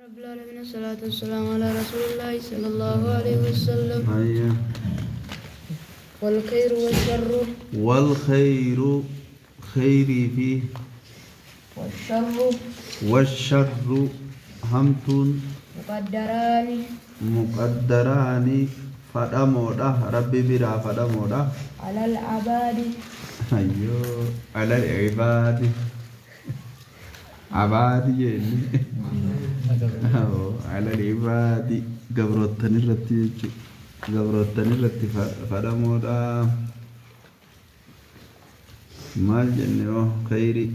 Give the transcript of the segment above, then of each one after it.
رب العالمين الصلاة والسلام على رسول الله صلى الله عليه وسلم. Hayya. والخير والشر. والخير khayrii fi والشر. والشر hamtuun. مقدران. Muqaddaraani fadhamoodha, rabbi biraa fadhamoodha. على العباد. Ayyoo, على العباد, abaadi jenne, على العباد gabroottan irratti jechuudha, gabroottan irratti fadhamoodha. Maal jenne yoo khayri,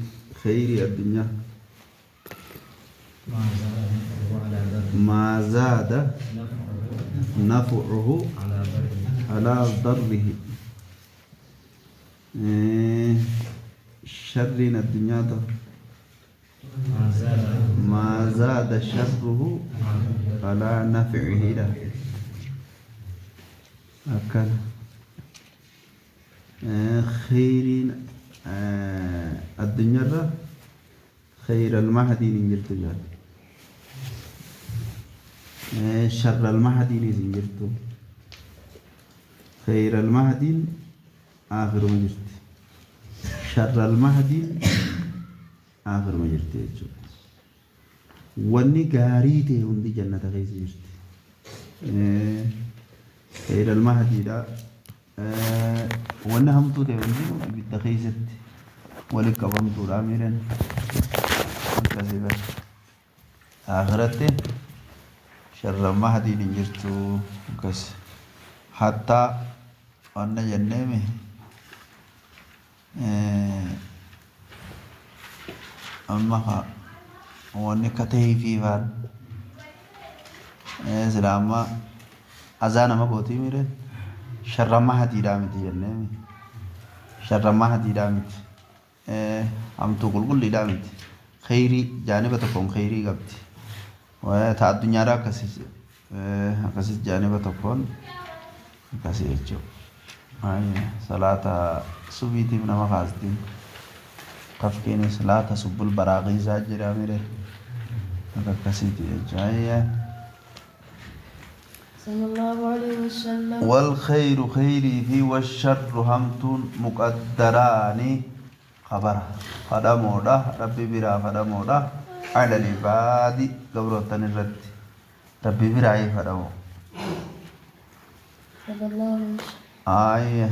khayri addunyaa? ما زاد نفعه على ضره. شر الدنيا ما زاد شره على نفعه له أكل. خير الدنيا خير المهدي نجرت جال شر المهدي نجرت خير المهدي آخر ما جرت شر المهدي آخر ما جرت jechuudha. Wanni gaarii ta'e hundi jannata keessa jirti. خير المهديidha. Wanni hamtuu ta'e hundi ibidda keessatti walitti qabamtuudha miiran akkasii bara. Akhiratti sharra mahdiin hin jirtu akkas. Hattaa wanna jenneemi amma haa wanni akka ta'eefii faan sila amma azaa nama gootii miireen sharra mahdiidhaa miti jenneemi, sharra mahdiidhaa miti, hamtuu qulqulliidhaa miti, khayrii jaaniba tokkoon khayrii qabdi. Ta addunyaadhaa akkasis akkasis jaaniba tokkoon akkasii jechuudha. Salaata subiitiif nama kaastiin tafkiinis laa tasubbul baraaqiisaa jira mire akka akkasiiti jechuudha. صلى الله عليه وسلم. والخير خيري في والشر همتون مقدران خبر فدمودا ربي برا فدمودا على العباد قبروتن الرد ربي برا فدمو. صلى الله عليه وسلم. آية.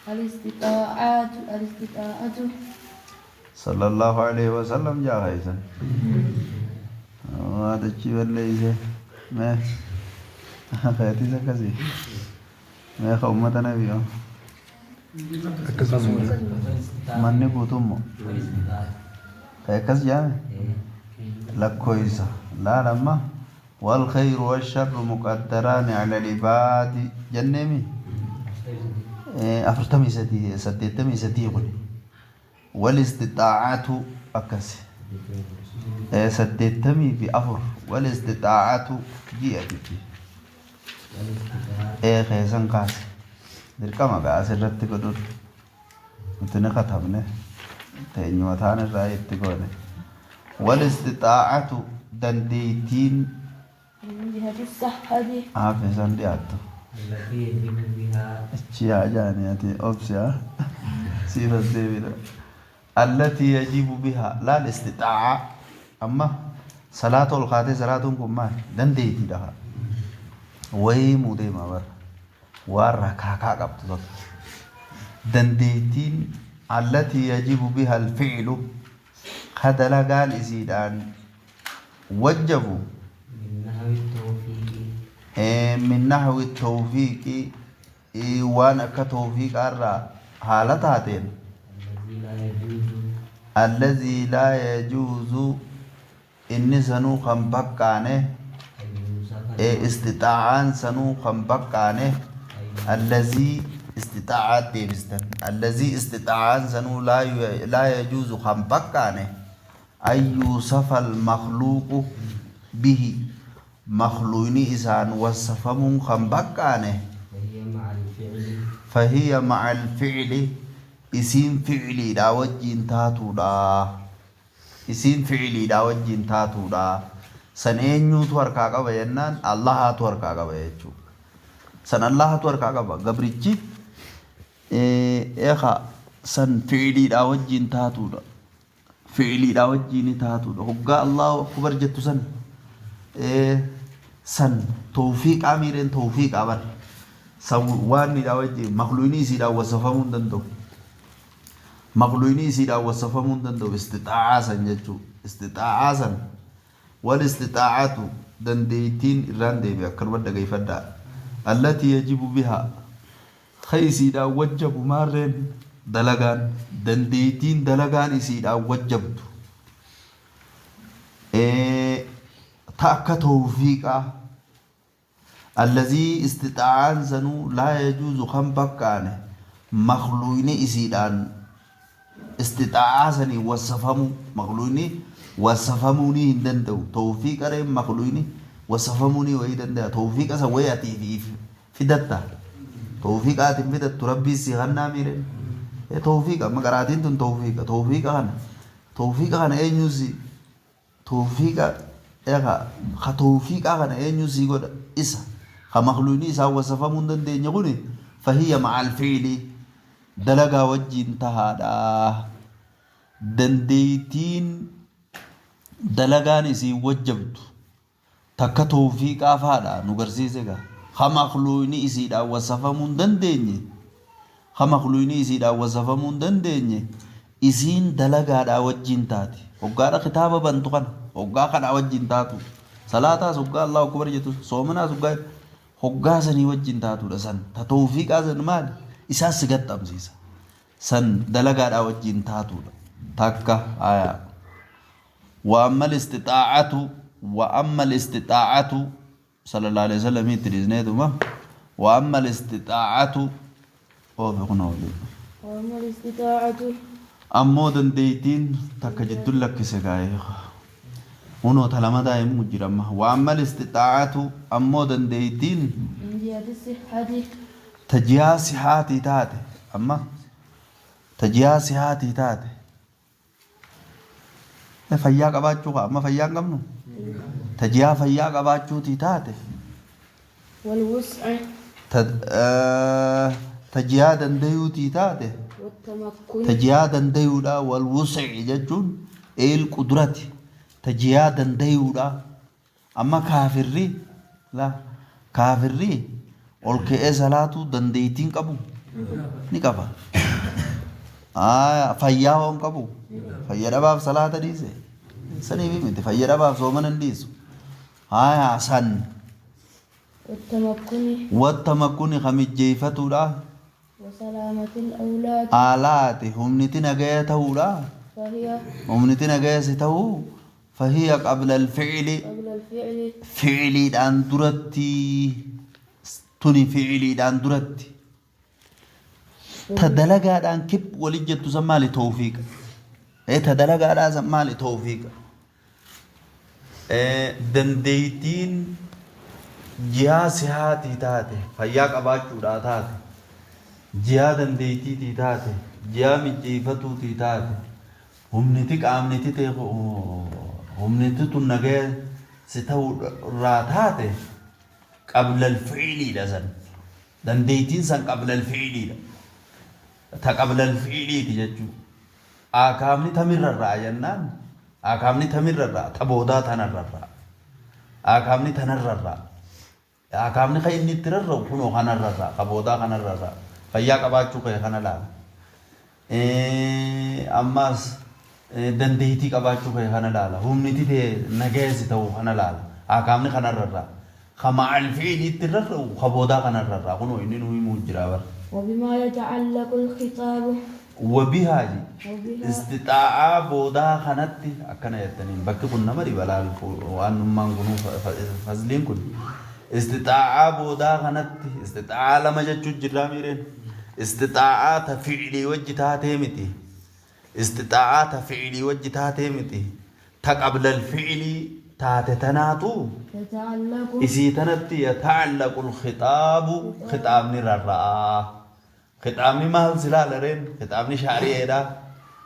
الاستطاعة الاستطاعة. صلى الله عليه وسلم جاء خيسا هذا الشيء ليس ما خيتي سكسي ما خو نبي manni guutummo akkas jaame lakkoysa laal amma والخير والشر مقدران على العباد jenneemi 43 83 kun والاستطاعة akkas 84 والاستطاعة ji'atitti keessan kaase dirqama gaa asirratti godhun nuti ni katabne teenyuma taan irraa itti goone والاستطاعة dandeettiin. من جهة الصحة. Hafe san dhiyaattu achi haa jaani ati obsi haa siifas deebina التي يجب بها لا الاستطاعة amma salaata ol kaatee salaatuun kun maal dandeettiidha wayii mudeema bara waan rakaakaa qabdu tokko dandeettiin التي يجب بها الفعل ka dalagaan isiidhaan wajjabu. من نحو التوفيق waan akka tawfiiqaarraa haala taateen الذي لا يجوز inni sanuu kan baqqaane istixaa'aan sanuu kan baqqaane الذي istixaa'aat deebistan الذي istixaa'aan sanuu لا يجوز kan baqqaane أن يوصف المخلوق به makhluuqni isaan wasafamuun kan baqqaane. فهي مع الفعل isiin ficliidha wajjiin taatuudha, isiin ficliidha wajjiin taatuudha. San eenyuutu harkaa qaba jennaan Allahaatu harkaa qaba jechuudha. San Allahaatu harkaa qaba. Gabrichi eekaa san fi'iliidhaa wajjiin taatuudha. Fi'iliidhaa wajjiin taatuudha. Hoggaa Allahu akbar jettu san san tawfiiqaa miireen tawfiiqaa bar. San waanniidhaa wajjiin makluuqni isiidhaan wasafamuu hin danda'u. Makluuqni isiidhaan wasafamuu hin danda'u istixaa'aa san jechuudha. Istixaa'aa san wal istixaa'atu dandeettiin irraan deebi'a akkanuma dhageeffadhaa. Allatii yajibu bihaa ka isiidhaan wajjabu maarreen dalagaan dandeettiin dalagaan isiidhaan wajjabdu ta akka tawfiiqaa allazii istixaa'aan sanuu laa yajuuzu kan bakkaane makluuqni isiidhaan istixaa'aa sanii wasafamuu makluuqni wasafamuunii hin danda'u tawfiiqa reen makluuqni wasafamuunii wayii danda'a tawfiiqa san wayii ati fidatta tawfiiqa ati hin fidattu rabbii si hannaa miireen tawfiiqa amma qaraatiin tun tawfiiqa tawfiiqa kana tawfiiqa kana eenyuu si tawfiiqa eegaa ka tawfiiqaa kana eenyuu si godha isa ka makluuqni isaan wasafamuu hin dandeenye kuni fahiyya ma'al fi'li dalagaa wajjiin tahaadha. Dandeettiin dalagaan isiin wajjabdu takka tawfiiqaa faadha nu garsiise gaa. Ka makluuqni isiidhaan wasafamuu hin dandeenye ka makluuqni isiidhaan wasafamuu hin dandeenye isiin dalagaadhaa wajjiin taati. Hoggaadha kitaaba bantu kana hoggaa kanaa wajjiin taatu. Salaataas hoggaa Allahu akbar jettu soomanaas hoggaa hoggaa sanii wajjiin taatudha san. Ta tawfiiqaa san maali? Isaas si gaxxamsiisa. San dalagaadhaa wajjiin taatudha. Takka aya. Wa ammal istixaa'atu wa ammal istixaa'atu sallallahu alaihi wasallam itti dhiisneetuma wa ammal istixaa'atu oofi kun oofi. وأما الاستطاعة Ammoo dandeettiin takka jidduun lakkise gaa'ee. Hunoo ta lama daa'imuu jira amma. Wa ammal istixaa'atu ammoo dandeettiin من جهة الصحة tajiyaa sihaatii taate amma tajiyaa sihaatii taate. Fayyaa qabaachuu qaba amma fayyaa hin qabnu. Tajiyaa fayyaa qabaachuutii taate. والوسع Tajiyaa dandayuutii taate. والتمكن Tajiyaa dandayuudha wal wus'i jechuun eel qudrati. Tajiyaa dandayuudha. Amma kaafirri la kaafirri ol ka'ee salaatuu dandeettiin qabu ni qaba. Fayyaa hoo hin qabu. Fayya dhabaaf salaata dhiise. Saniif miti fayya dhabaaf soomana hin dhiisu. San والتمكن wattamakkuni kamijjeeffatuudha. وسلامة الأولاد Aalaati humniti nagaya ta'uudha. فهي Humniti nagaya si ta'uu fahiya qabla alfi'li قبل الفعل fi'liidhaan duratti tuni fi'liidhaan duratti ta dalagaadhaan kib walit jettu san maali tawfiiqa ta dalagaadhaa san maali tawfiiqa dandeettiin jihaa sihaatii taate fayyaa qabaachuudhaa taate jihaa dandeettiitii taate jihaa mijjeeffatuutii taate humniti qaamniti ta'e humniti tun nagaya si ta'uu irraa taate qabla alfi'liidha san dandeettiin san qabla alfi'liidha ta qabla alfi'liiti jechuudha. Akaamni tamirrarraa jennaan akaamni tamirrarraa ta boodaa tanarrarraa akaamni tanarrarraa akaamni kan inni itti rarra'u kunoo kanarrarraa ka boodaa kanarrarraa fayyaa qabaachuu kee kana laala. Ammas dandeettii qabaachuu kee kana laala humniti tee nagayasi ta'uu kana laala akaamni kanarrarraa ka ma'al fi'liitti rarra'u ka boodaa kanarrarraa kunoo inni nu himuu jira bara. وبما يتعلق الخطاب Wabihaa وبها istixaa'aa boodaa kanatti akkana jettaniin bakki kun nama dhiba laal waan nummaan kunuu fasliin kun istixaa'aa boodaa kanatti istixaa'aa lama jechuu jirraa miireen istixaa'aa ta fi'lii wajji taatee miti istixaa'aa ta fi'lii wajji taatee miti ta qablal fi'lii taate tanaatu يتعلق isii tanatti yata'allaqu alkhixaabu khixaabni rarra'aa. Khixaabni maal si laala reen? Khixaabni shaari'eedha.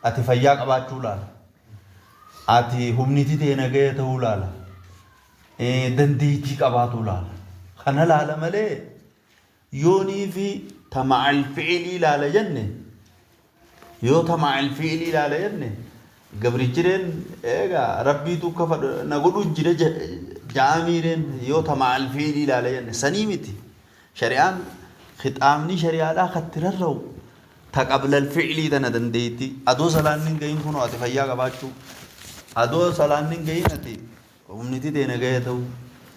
Ati fayyaa qabaachuu laala. Ati humniti tee nagaya ta'uu laala. Dandeettii qabaatu laala. Kana laala malee yoonii fi ta ma'al fi'ilii laala jenne, yoo ta ma'al fi'ilii laala jenne, gabrichireen eegaa rabbiitu akka fadhu na godhu jira ja'amiireen, yoo ta ma'al fi'ilii laala jenne sanii miti. Shari'aan khixaabni shari'aadhaa katti rarra'u ta qablal fi'ilii tana dandeettii adoo salaanni hin gahin kunoo ati fayyaa qabaachuu, adoo salaanni hin gahin ati humniti tee nagaya ta'uu,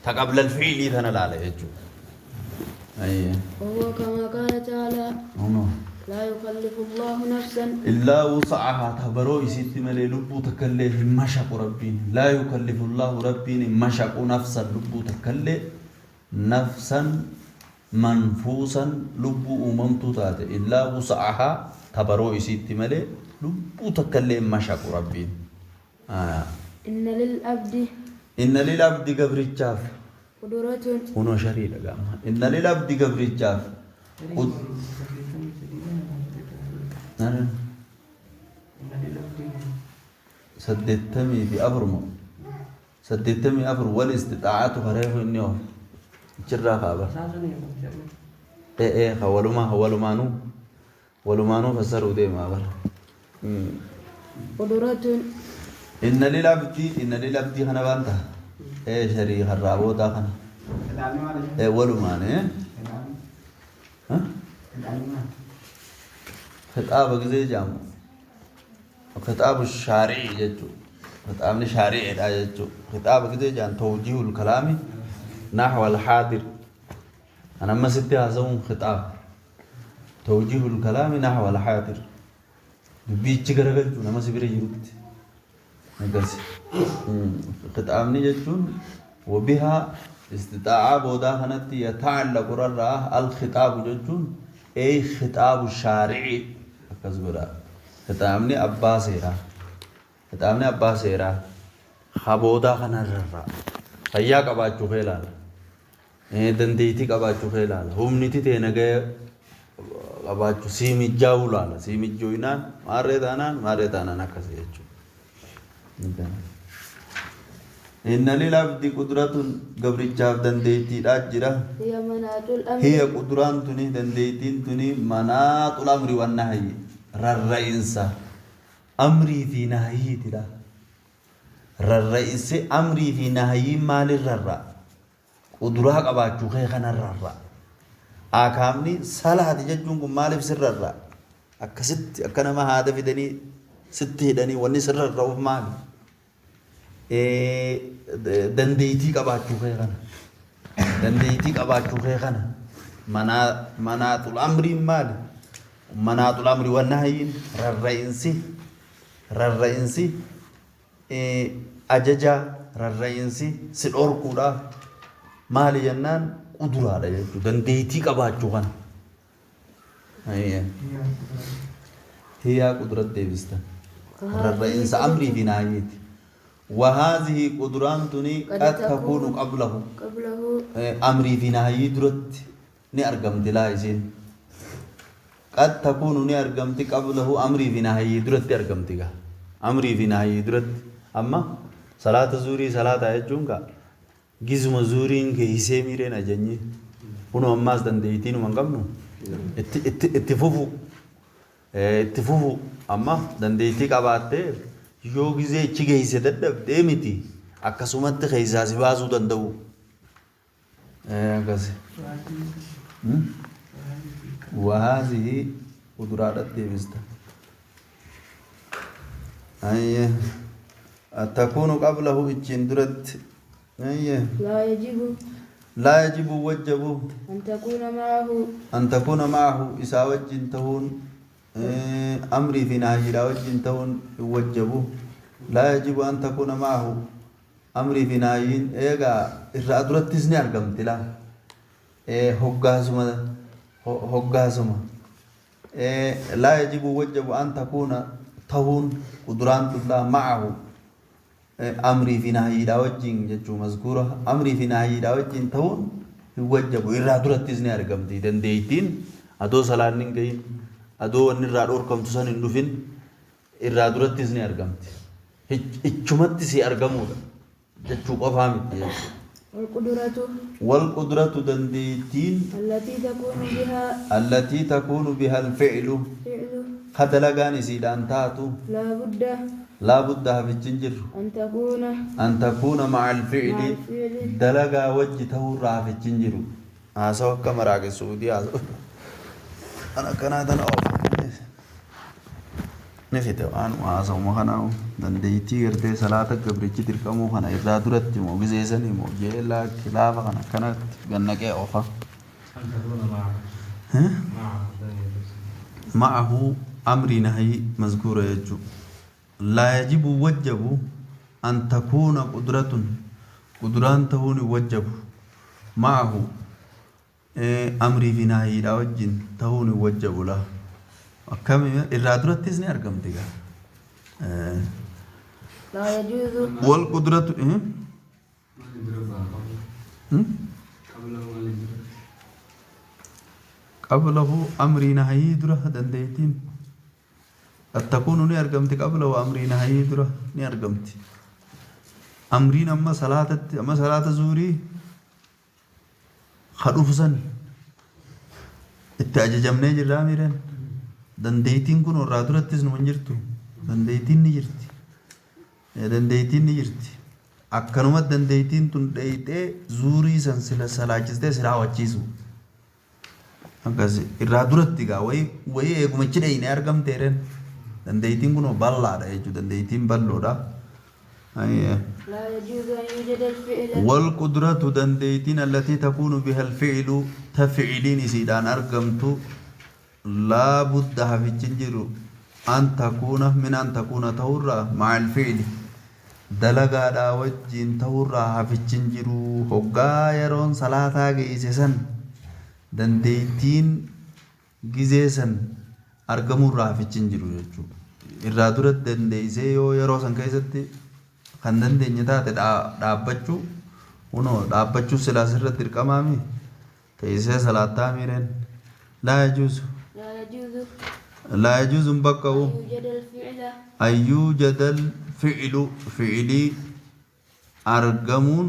ta qablal fi'ilii tana laala jechuudha. Ayyee. وهو كما قال تعالى Kunoo. لا يكلف الله نفسا illaa wusa'ahaa, ta baroo isiitti malee lubbuu takkallee hin mashaqu rabbiin. Laa yukallifu llaahu, rabbiin hin mashaqu, nafsan, lubbuu takkallee, nafsan manfuusan, lubbuu uumamtuu taate, illaa wusa'ahaa, ta baroo isiitti malee lubbuu takkallee hin mashaqu rabbiin. Aya. إن للعبد Inna lilabdi, gabrichaaf قدرة kunoo shariidha gaama. Inna lilabdi, gabrichaaf 84 moo 84 wal istixaa'atu kareefu inni oof achirraa kaaba. Ee, ka walumaa walumaanuu fassaruu deemaa bara. قدرة Inna lilabdii kana baanta ee sharii harraa boodaa kana ee walumaan ee khixaaba gisee jaamu khixaabu shaari'i jechuu, khixaabni shaari'idha jechuu. Khixaaba gisee jaan tawjiihul kalaami nahwa alxaadir. An amma sitti haasa'uun khixaaba, tawjiihul kalaami nahwa alxaadir, dubbiichi garagalchuu nama si bira jirutti akkasi khixaabni jechuun. Wabihaa, istixaa'aa boodaa kanatti, yata'allaqu, rarra'a, alkhixaabu jechuun ey khixaabu shaari'i akkas godha. Khixaabni abbaa seeraa, khixaabni abbaa seeraa ha boodaa kana rarra'a. Fayyaa qabaachuu kee ilaala, dandeettii qabaachuu kee ilaala, humniti tee nagaya qabaachuu sii mijjaa'uu ilaala. Sii mijjooynaan maarree taanaan, maarree taanaan akkasi jechuudha. Inna lilabdi qudratun, gabrichaaf dandeettiidhaa jira. هي مناط الأمر Hiya, quduraan tuni, dandeettiin tuni, manaaxul amri wan nahyi, rarra'insa amrii fi nahyiitidha. Rarra'insi amrii fi nahyii maalin rarra'a? Quduraa qabaachuu kee kana rarra'a. Akaamni salaati jechuun kun maaliif sirrarra'a? Akkasitti akka nama haada fidanii sitti hidhanii wanni sirrarra'uuf maali? Dandeettii qabaachuu kee kana, dandeettii qabaachuu kee kana. Manaaxul amriin maali? Manaaxul amri wan nahyiin rarra'insi ajaja, rarra'insi si dhorkuudha maali jennaan quduraadha jechuudha, dandeettii qabaachuu kana. Hiyaa qudurat deebistan rarra'insa amrii fi nahyiiti. وهذه قدران تني قد تكون قبله قبله amrii fi nahyii duratti ni argamti. Laa, isiin قد تكون, ni argamti, قبله, amrii fi nahyii duratti argamti gaa. Amrii fi nahyii duratti. Amma salaata zuurii salaata jechuun gaa gizuma zuuriin geeysee miireen ajanyii kunoo ammaas dandeettii numa hin qabnu itti itti itti fufu, itti fufu. Amma dandeettii qabaattee yoo gizee ichi geeyse dadhabdee miti, akkasumatti keessaa si baasuu danda'u. Akkasi. وهذه قدرات deebista. أيه تكون قبله, ichiin duratti. أيه لا يجب لا يجب, وجب أن تكون معه أن تكون معه, isaa wajjin tahuun, amrii fi nahyiidha wajjin tahuun wajjabu. لا يجب أن تكون معه, amrii fi nahyiin eegaa irraa durattis ni argamti. Laa, hoggaasuma لا يجب, وجب, أن تكون, tahuun, quduraan tullaa, معه, amrii fi nahyiidha wajjin jechuu, mazkuura amrii fi nahyiidha wajjin tahuun hin wajjabu. Irraa durattis ni argamti dandeettiin. Adoo salaanni hin gahin, adoo wanni irraa dhorkamtu san hin dhufin, irraa durattis ni argamti. Ichumatti si argamuudha jechuu qofaa miti jechuudha. والقدرة والقدرة dandeettiin التي تكون بها التي تكون بها الفعل فعل ka dalagaan isiidhaan taatu لا بد لا بد hafichi hin jiru أن تكون أن تكون مع مع الفعل الفعل dalagaa wajji ta'uurraa hafichi hin jiru. Haasawa akka maraaqe suudii haasawa an akkanaa tana oofa ni fite waan haasawuma kanaa dandeettii gartee salaata gabrichi dirqamuu kana irraa duratti moo gizeessanii moo jee kilaafa kana akkanatti gannaqee oofa. أن تكون معه معه ثانية. معه أمر نهي مذكور يجو لا يجب وجب أن تكون قدرة قدران تهون وجب معه أمر في نهي لا وجن تهون وجب له كم الرادرة تزني أرقم تيجا لا يجوز والقدرة إيه؟ ما يضربها قبل هم؟ قبله ما يضرب قبله أمر نهي درة دنديتين قد تكون ني أرقمت قبله أمر نهي درة ني أرقمت أمرين أما صلاة أما صلاة زوري خلوف سن itti ajajamnee jirraa miireen dandeettiin kun irraa durattis numa hin jirtu dandeettiin ni jirti dandeettiin ni jirti akkanuma dandeettiin tun dheeyxee zuurii san sila salaachistee si raawwachiisu akkas irraa duratti gaa wayii wayii eegumachi dheeyne argamteeren dandeettiin kun bal'aadha jechuudha dandeettiin bal'oodha. لا يجوز أن يوجد الفعل والقدرة دنديتين التي تكون بها الفعل تفعلين سيدان أرقمت لا بد في الجنجر أن تكون من أن تكون تورا مع الفعل دلقا دا وجين تورا في الجنجر هقا يرون صلاة جيسسن دنديتين جيسسن أرقموا را في الجنجر irraa dura dandeessee yoo yeroo san keessatti kan dandeenye taate dhaabbachuu kunoo dhaabbachuu silaa sirratti dirqamaami teessee salaattaa miireen laa yajuuzu لا يجوز laa yajuuzu hin baqqa'u أن يوجد الفعل an yuujada alfi'lu fi'lii argamuun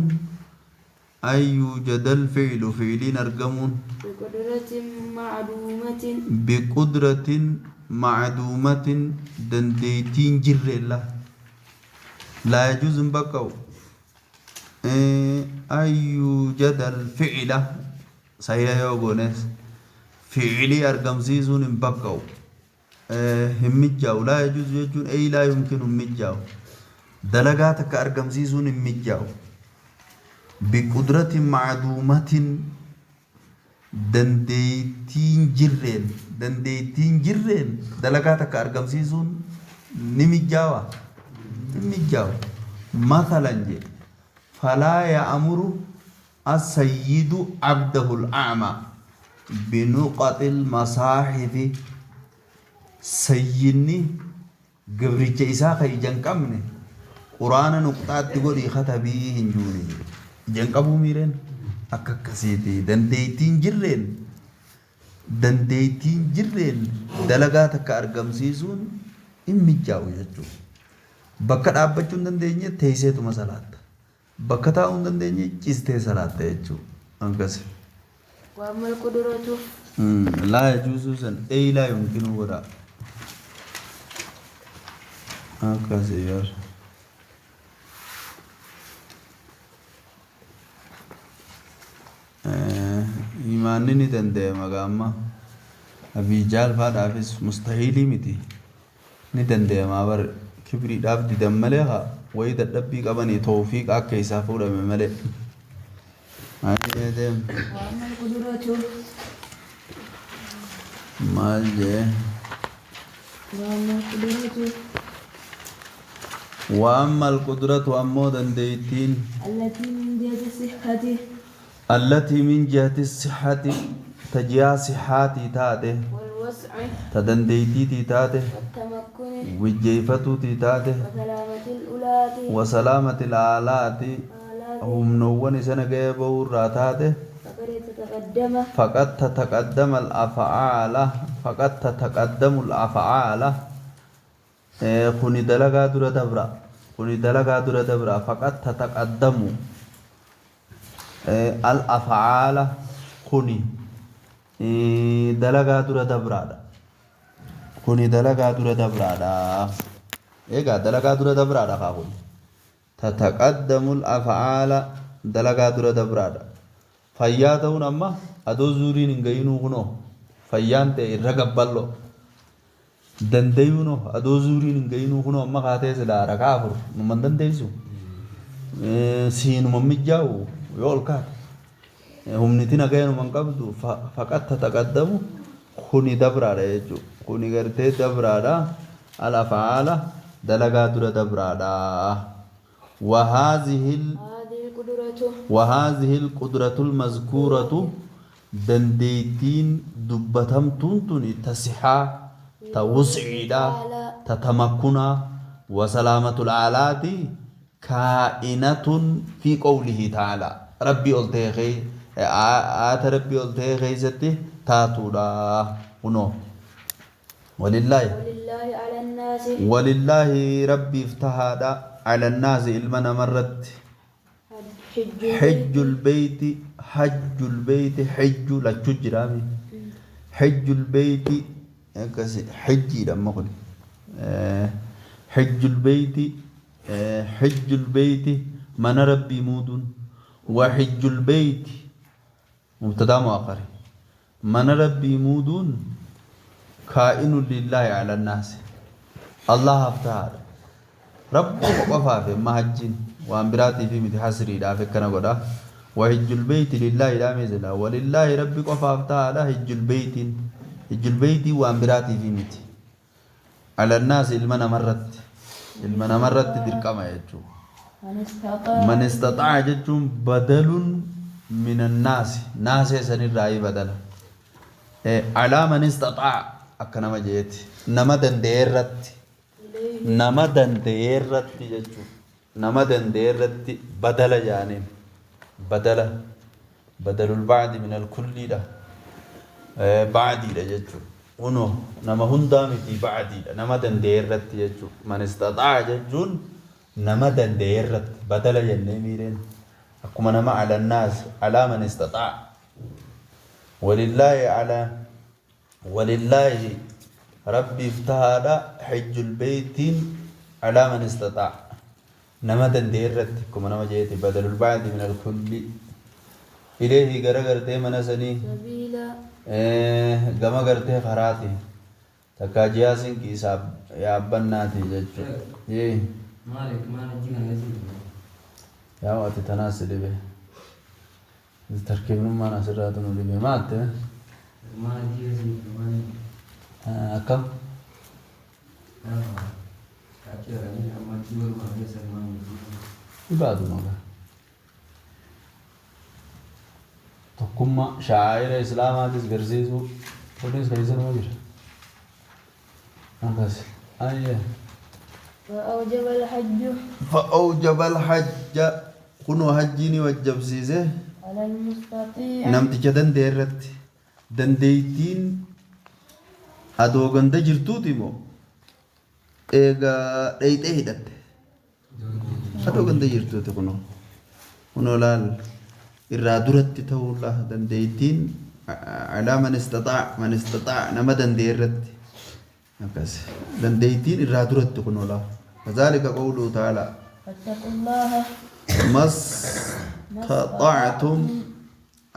an yuujada alfi'lu fi'liin argamuun بقدرة معدومة biqudratin macduumatin dandeettiin jirreella laa yajuuzu hin baqqa'u an yuujada alfi'la sayya yoo goones fi'lii argamsiisuun hin baqqa'u hin mijjaa'u laa yajuuzu jechuun ey laa yumkinu hin mijjaa'u dalagaa takka argamsiisuun hin mijjaa'u biqudratin macduumatin dandeettiin jirreen dandeettiin jirreen dalagaa takka argamsiisuun ni mijjaawa hin mijjaawu mathalan jedhe falaa ya'muru as-sayyidu abdahu al-a'ma binuqaxi al-masaahifi sayyidni gabricha isaa kan ija hin qabne quraana nuqxaatti godhii katabii hin juune jedhe ija hin qabuu miireen akka akkasiiti dandeettiin jirreen dandeettiin jirreen dalagaa takka argamsiisuun hin mijaa'u jechuudha. Bakka dhaabbachuu hin dandeenye teesseetuma salaatta. Bakka taa'uu hin dandeenye ciistee salaatta jechuudha. Akkas. وأما القدرة Laa yajuuzu san ey laa yumkinu godha. Akkas yaar. Imaanni ni danda'ama gaamma. Abiijaal faadhaafis mustahiilii miti. Ni danda'ama bar kibriidhaaf didan malee haa wayii dadhabbii qabanii tawfiiqa akka isaa fuudhame malee. Ayyee deem. وأما القدرة Maal jee? وأما القدرة وأما القدرة أمو dandeettiin التي من جهة الصحة التي من جهة الصحة تجيا صحاتي taate والوسع ta dandeettiitii taate والتمكن wijjeeffatuutii taate وسلامة الأولاد وسلامة الآلات آلات humnoowwan isa nagaya bahuu irraa taate فقد تتقدم فقد تتقدم الأفعال فقد تتقدم الأفعال kuni dalagaa dura dabra kuni dalagaa dura dabra فقد تتقدم Al-af'aala kuni dalagaa dura dabraadha. Kuni dalagaa dura dabraadha. Egaa dalagaa dura dabraadha kaa kun. Tataqaddamu al-af'aala dalagaa dura dabraadha. Fayyaa ta'uun amma adoo zuuriin hin gayinuu kunoo fayyaan ta'e irra gabballo. Dandayuunoo adoo zuuriin hin gayinuu kunoo amma kaatee silaa rakaa afur numan dandeessu. Siinuma mijaa'u yoo ol kaate. Humniti nagaya numan qabdu faqat tataqaddamu kuni dabraadha jechuudha. Kuni gartee dabraadha. Al-af'aala dalagaa dura dabraadha. وهذه هذه القدرة وهذه القدرة المذكورة دنديتين دبتمتون توني تصحى توسعيدا تتمكنا وسلامة الآلات كائنة في قوله تعالى ربي قلتي آت ربي قلتي خيستي تاتودا ونو ولله ولله على الناس ولله ربي افتهادا على الناس إلمنا مرت حج حج البيت حج البيت حج لا تجرامي حج البيت حجي لما قل حج البيت حج البيت من ربي مود وحج البيت مبتدا مؤخر من ربي مود كائن لله على الناس الله افتح رب وقفا في مهجين وان براتي في متي حسري دا فكنا غدا وحج البيت لله لا مزلا ولله ربي قفا تعالى حج البيت حج البيت وان براتي في متي على الناس المنا مرت المنا مرت درقما يجو من استطاع من استطاع جتون بدل من الناس ناس سن الرأي بدل على من استطاع أكنما جيت نما دنديرت إليه nama danda'eerratti jechuudha. Nama danda'eerratti badala jaaniin badala badalul ba'di min al-kulliidha ba'diidha jechuudha. Kunoo nama hundaa miti ba'diidha nama danda'eerratti jechuudha. Man istaxaa'a jechuun nama danda'eerratti badala jennee miireen akkuma nama ala naas alaa man istaxaa'a. ولله على ولله ربي افتهادا حج البيت على من استطاع نما دنديرت كما نما جيت بدل البعد من الكل إليه غرغرتي منسني سبيلا gama gartee karaati takkaa jiyaa sinqii yaabbannaati jechuudha. Maali maal hojii kana keessa Yaa ati tanaas si dhibe. Tarkiibnummaan asirraatu nu dhibe maatte maal hojii keessa maali akkam achi dhaqanii amma hojii walumaa keessa maal ibaaduma gaa. Tokkummaa shaa'ira islaamaatis garsiisuu kunis keessa nama jira. Akkas ayyee. فأوجب الحج فأوجب الحج kunoo hajjiin wajjabsiise على المستطيع namticha danda'e irratti dandeeytiin adoo ganda jirtuuti moo eegaa dheeyxee hidhatte adoo ganda jirtuuti kunoo kunoo laal irraa duratti ta'uula dandeeytiin alaa man istaxaa man istaxaa nama danda'e irratti akkas dandeeytiin irraa duratti kunoo laal كذلك قوله تعالى فاتقوا الله ما استطعتم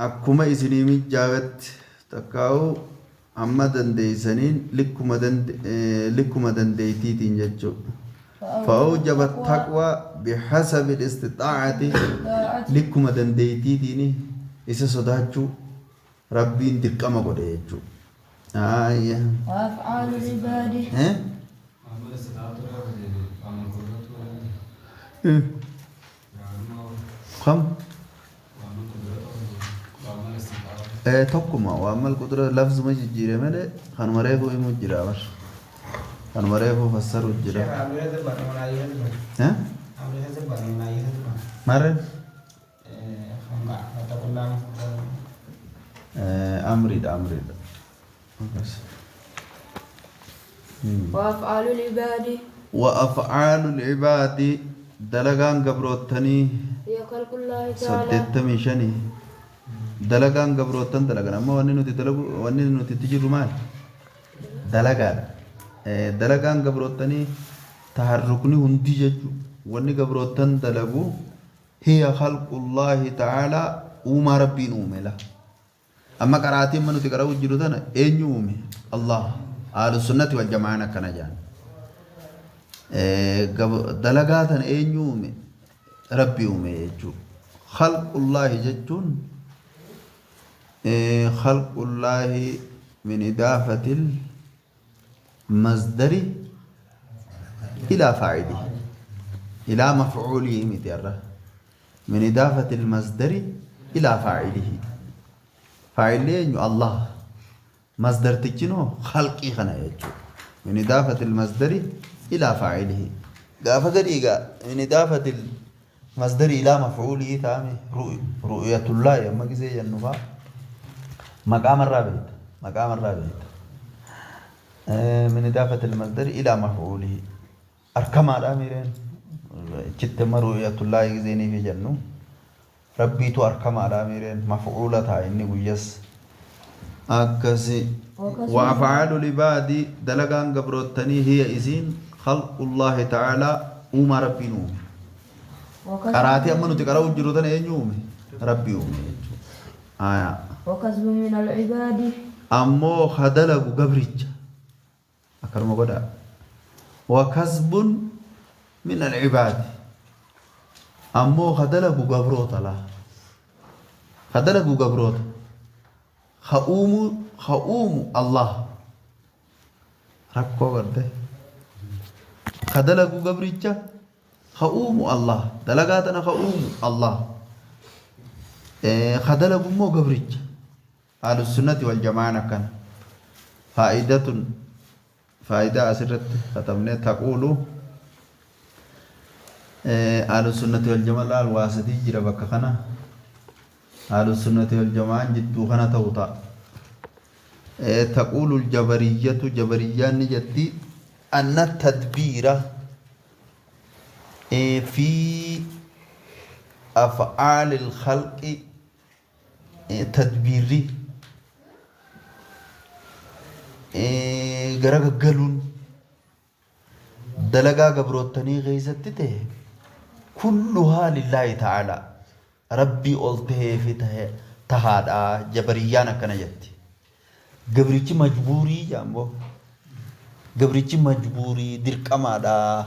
akkuma isinii mijaawatti takkaa'u amma dandeeysaniin likkuma dandeeytiitiin jechuudha. فأوجب التقوى بحسب الاستطاعة likkuma dandeeytiitiin isa sodaachuu rabbiin dirqama godhe jechuudha. Aayya. وأفعال العباد Eh? عمل استطاعته عمل قدرته Kam? وعمل قدرته وعمل استطاعته Tokkuma waan qudura lafzuma jijjiire malee kanuma reefuu himuu jira bar. Kanuma reefuu fassaru jira. Eh? Maarreen? Amriidha amriidha. Akkas. وأفعال العباد وأفعال العباد Dalagaan gabroottanii هي خلق الله تعالى. 85 dalagaan gabroottan dalagan. Amma wanni nuti dalagu, wanni nuti itti jirru maali? Dalagaadha. Dalagaan gabroottanii taharrukni hundi jechu wanni gabroottan dalagu hiya khalqullaahi ta'aalaa, uumaa rabbiin uume la. Amma qaraatii amma nuti qara'u jiru tana eenyu uume? Allah. Ahlu sunnati wal jamaan akkana jedhan. Dalagaa tana eenyu uume? Rabbi uume jechuudha. Khalqullaahi jechuun khalqullaahi min idaafatil masdari ilaa faa'ilihi, ilaa mafcuulihi miti irra, min idaafatil masdari ilaa faa'ilihi. Faa'illi eenyu? Allah. Masdartichinoo khalqii kana jechuudha. Min idaafatil masdari ilaa faa'ilihi gaafa gadii egaa min idaafatil masdari ilaa mafcuulihi ta'ame. Ru'yatullaahi amma gisee jennu faa maqaamarraa beekta, maqaamarraa beekta. Min idaafatil masdari ilaa mafcuulihi arkamaadha miireen achitti. Amma ru'yatullaahi giseeniifi jennu rabbiitu arkamaadha miireen mafcuula ta'a inni guyyas akkasi. وأفعال العباد دلقان قبروتني هي إسين خلق الله تعالى وما ربي نوم. وكسب قراتي أما نتي قرأوا جروتنا eenyu uume? Rabbi uume jechuudha. آية. وكسب من العباد. Ammoo ka dalagu gabricha akkanuma godhaa. وكسب من العباد ammoo ka dalagu gabroota laa, ka dalagu gabroota, ka uumu, ka uumu Allah. Rakkoo garte ka dalagu gabricha, ka uumu Allah. Dalagaa tana ka uumu Allah, ka dalagu immoo gabricha. Ahlu sunnati wal jamaan akkana. Faa'idatun, faayidaa asirratti katabnee تقول أهل السنة والجماعة laal waa sadii jira bakka kana. أهل السنة والجماعة jidduu kana ta'u ta'a. تقول الجبرية jabariyaan ni jetti أن التدبير في أفعال الخلق tadbiirri garagaggaluun dalagaa gabroottanii keessatti ta'e كلها لله تعالى rabbii ol tahee fi tahe tahaadha. Jabariyyaan akkana jetti. Gabrichi majbuurii jaambo, gabrichi majbuurii dirqamaadha,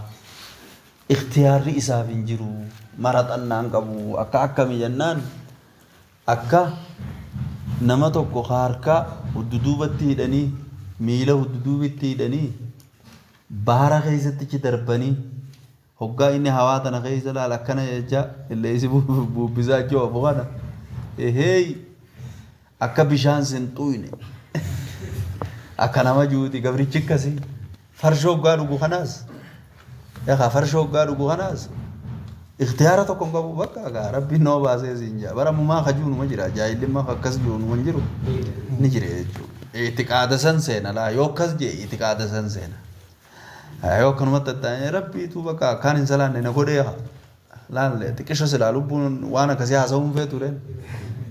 ikhtiyaarri isaaf hin jiru, maraxannaan qabu. Akka akkami jennaan, akka nama tokko harka hudduduubatti hidhanii, miila hudduduubitti hidhanii, baara keessatti achi darbanii, hoggaa inni hawaa tana keessa laal akkana jecha illeensi buubbisaa achi oofu kana, eheey, akka bishaan sin xuyne akka nama juuti. Gabrichi akkasii farshoo hoggaa dhugu kanaas, yaa farshoo hoggaa dhugu kanaas ikhtiyaara tokko hin qabu. Bakka gaa rabbiin nama baasee siin jaa bara mumaa kajuunuma jira. Jaahillimmaa akkas juunuma hin jiru, ni jira jechuudha. Itiqaada san seena laa, yoo akkas jee itiqaada san seena. Yoo akkanumatti tattaa'ee rabbiitu bakka akkaan hin salaanne na godhee laalle xiqqisho silaa lubbuun waan akkasii haasa'uun feetu reen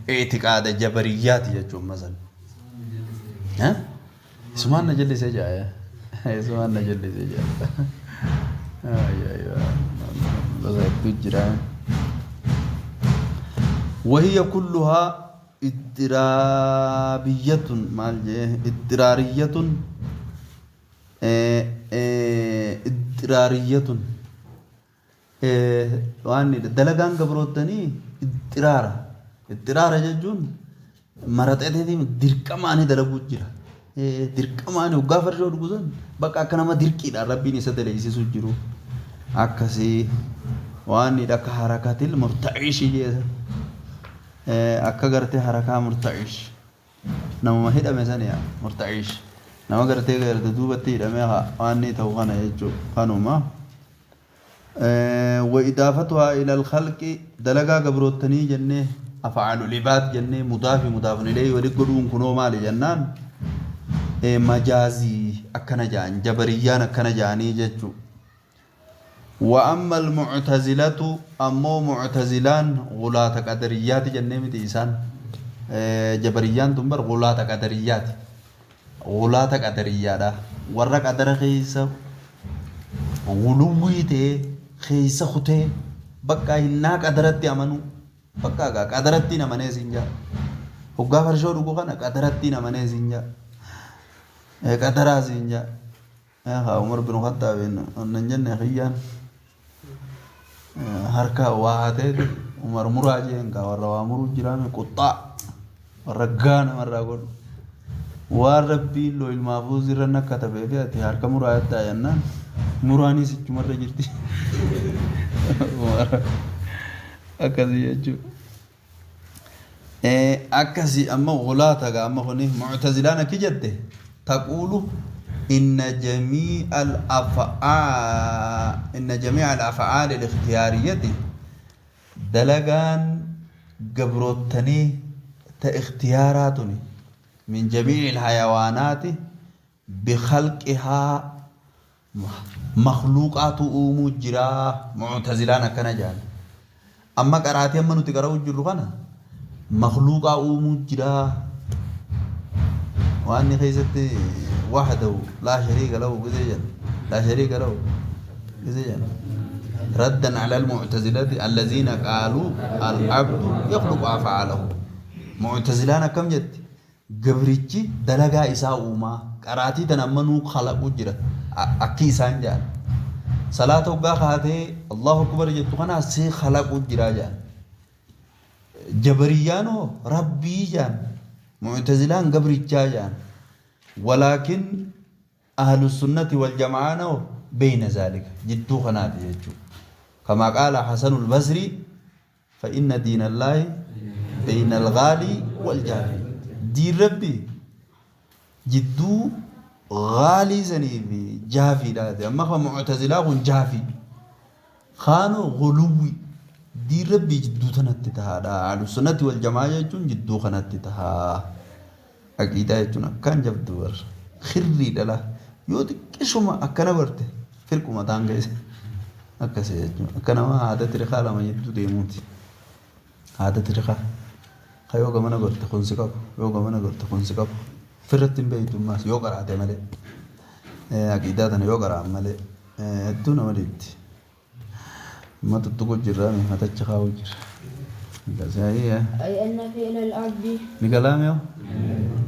itiqaada jabariyyaati jechuun masan. Isumaan na jallisee jaa, isumaan na jallisee jaa. Gosa hedduu jira. وهي كلها اضطرابية maal jee اضطرارية اضطرارية waan dalagaan gabroottanii ittiraara. Ittiraara jechuun maraxeetii dirqamaanii dalaguu jira. Dirqamaanii hoggaa farshoo dhugu san bakka akka nama dirqiidhaan rabbiin isa daleessisu jiru akkasii waan akka حركة المرتعش jeesan, akka gartee harakaa مرتعش namuma hidhame saniya. مرتعش nama gartee garte duubatti hidhamee waan ni ta'u kana jechuu kanuma. وإضافتها إلى الخلق dalagaa gabroottanii jennee أفعال العباد jennee مضاف مضاف إليه wali godhuun kunoo maali jennaan, majaazii akkana jedhan, jabariyyaan akkana jedhanii jechuu. وأما المعتزلة أمو معتزلان غلاة قدريات جنة متي إسان جبريان تنبر غلاة قدريات غلاة قدريات ورا قدر خيسة غلوي تي خيسة ختي بقى هنا قدرتي أمنو بقى قدرتي نمني سنجا هقا فرشو ركو خنا قدرتي نمني سنجا قدرا سنجا عمر بن الخطاب ننجن خيان harka waa hateeti Umar muraa jeen kaa warra waa muruu jiraame quxxaa warra gaa namarraa godhu waan rabbiin loo ilmaafuuz irra nakka tabee fi ati harka muraa jettaa jennaan muraanis ichumarra jirti akkasii jechuudha. Akkasii amma gulaata gaa amma kuni muctazilaan akki jette taquulu إن جميع الأفعال إن جميع الأفعال الاختيارية دلقان قبروتني تاختياراتني من جميع الحيوانات بخلقها مخلوقات أمجرا معتزلان كنجان أما قراتي أما نتقرأ جرغنا مخلوق أمجرا وأني خيستي وحده لا شريك له بزيجا لا شريك له بزيجا ردا على المعتزلة الذين قالوا العبد يخلق أفعاله معتزلانا كم جت قبرتي دلقا إساء ما قراتي تنمنو خلق جرا أكي سانجان صلاة وقاخاتي الله أكبر جت خنا سي خلق جرا جان جبريانو ربي جان معتزلان قبرتي جان ولكن أهل السنة والجماعة بين ذلك جدو خناتي يجو كما قال حسن البصري فإن دين الله بين الغالي والجافي دين ربي جدو غالي زنيبي جافي لا أما هو معتزلة جافي خانو غلوي دين ربي جدو تنتتها أهل السنة والجماعة يجون جدو خنتتها aqiidaa jechuun akkaan jabdu bar khirrii dhala yoo xiqqishuma akkana barte firquma taan keessa akkasii jechuun akka nama haada tirikaa lama jidduu deemuuti haada tirikaa ka yoo gamana gorte kun si qabu yoo gamana gorte kun si qabu firratti hin beeytummaas yoo qaraate malee aqiidaa tana yoo qara'an malee hedduu nama dhiibdi amma tuttuqu jirra matacha kaa'u jira akkasii أي أن فعل العبد ni galaame yoo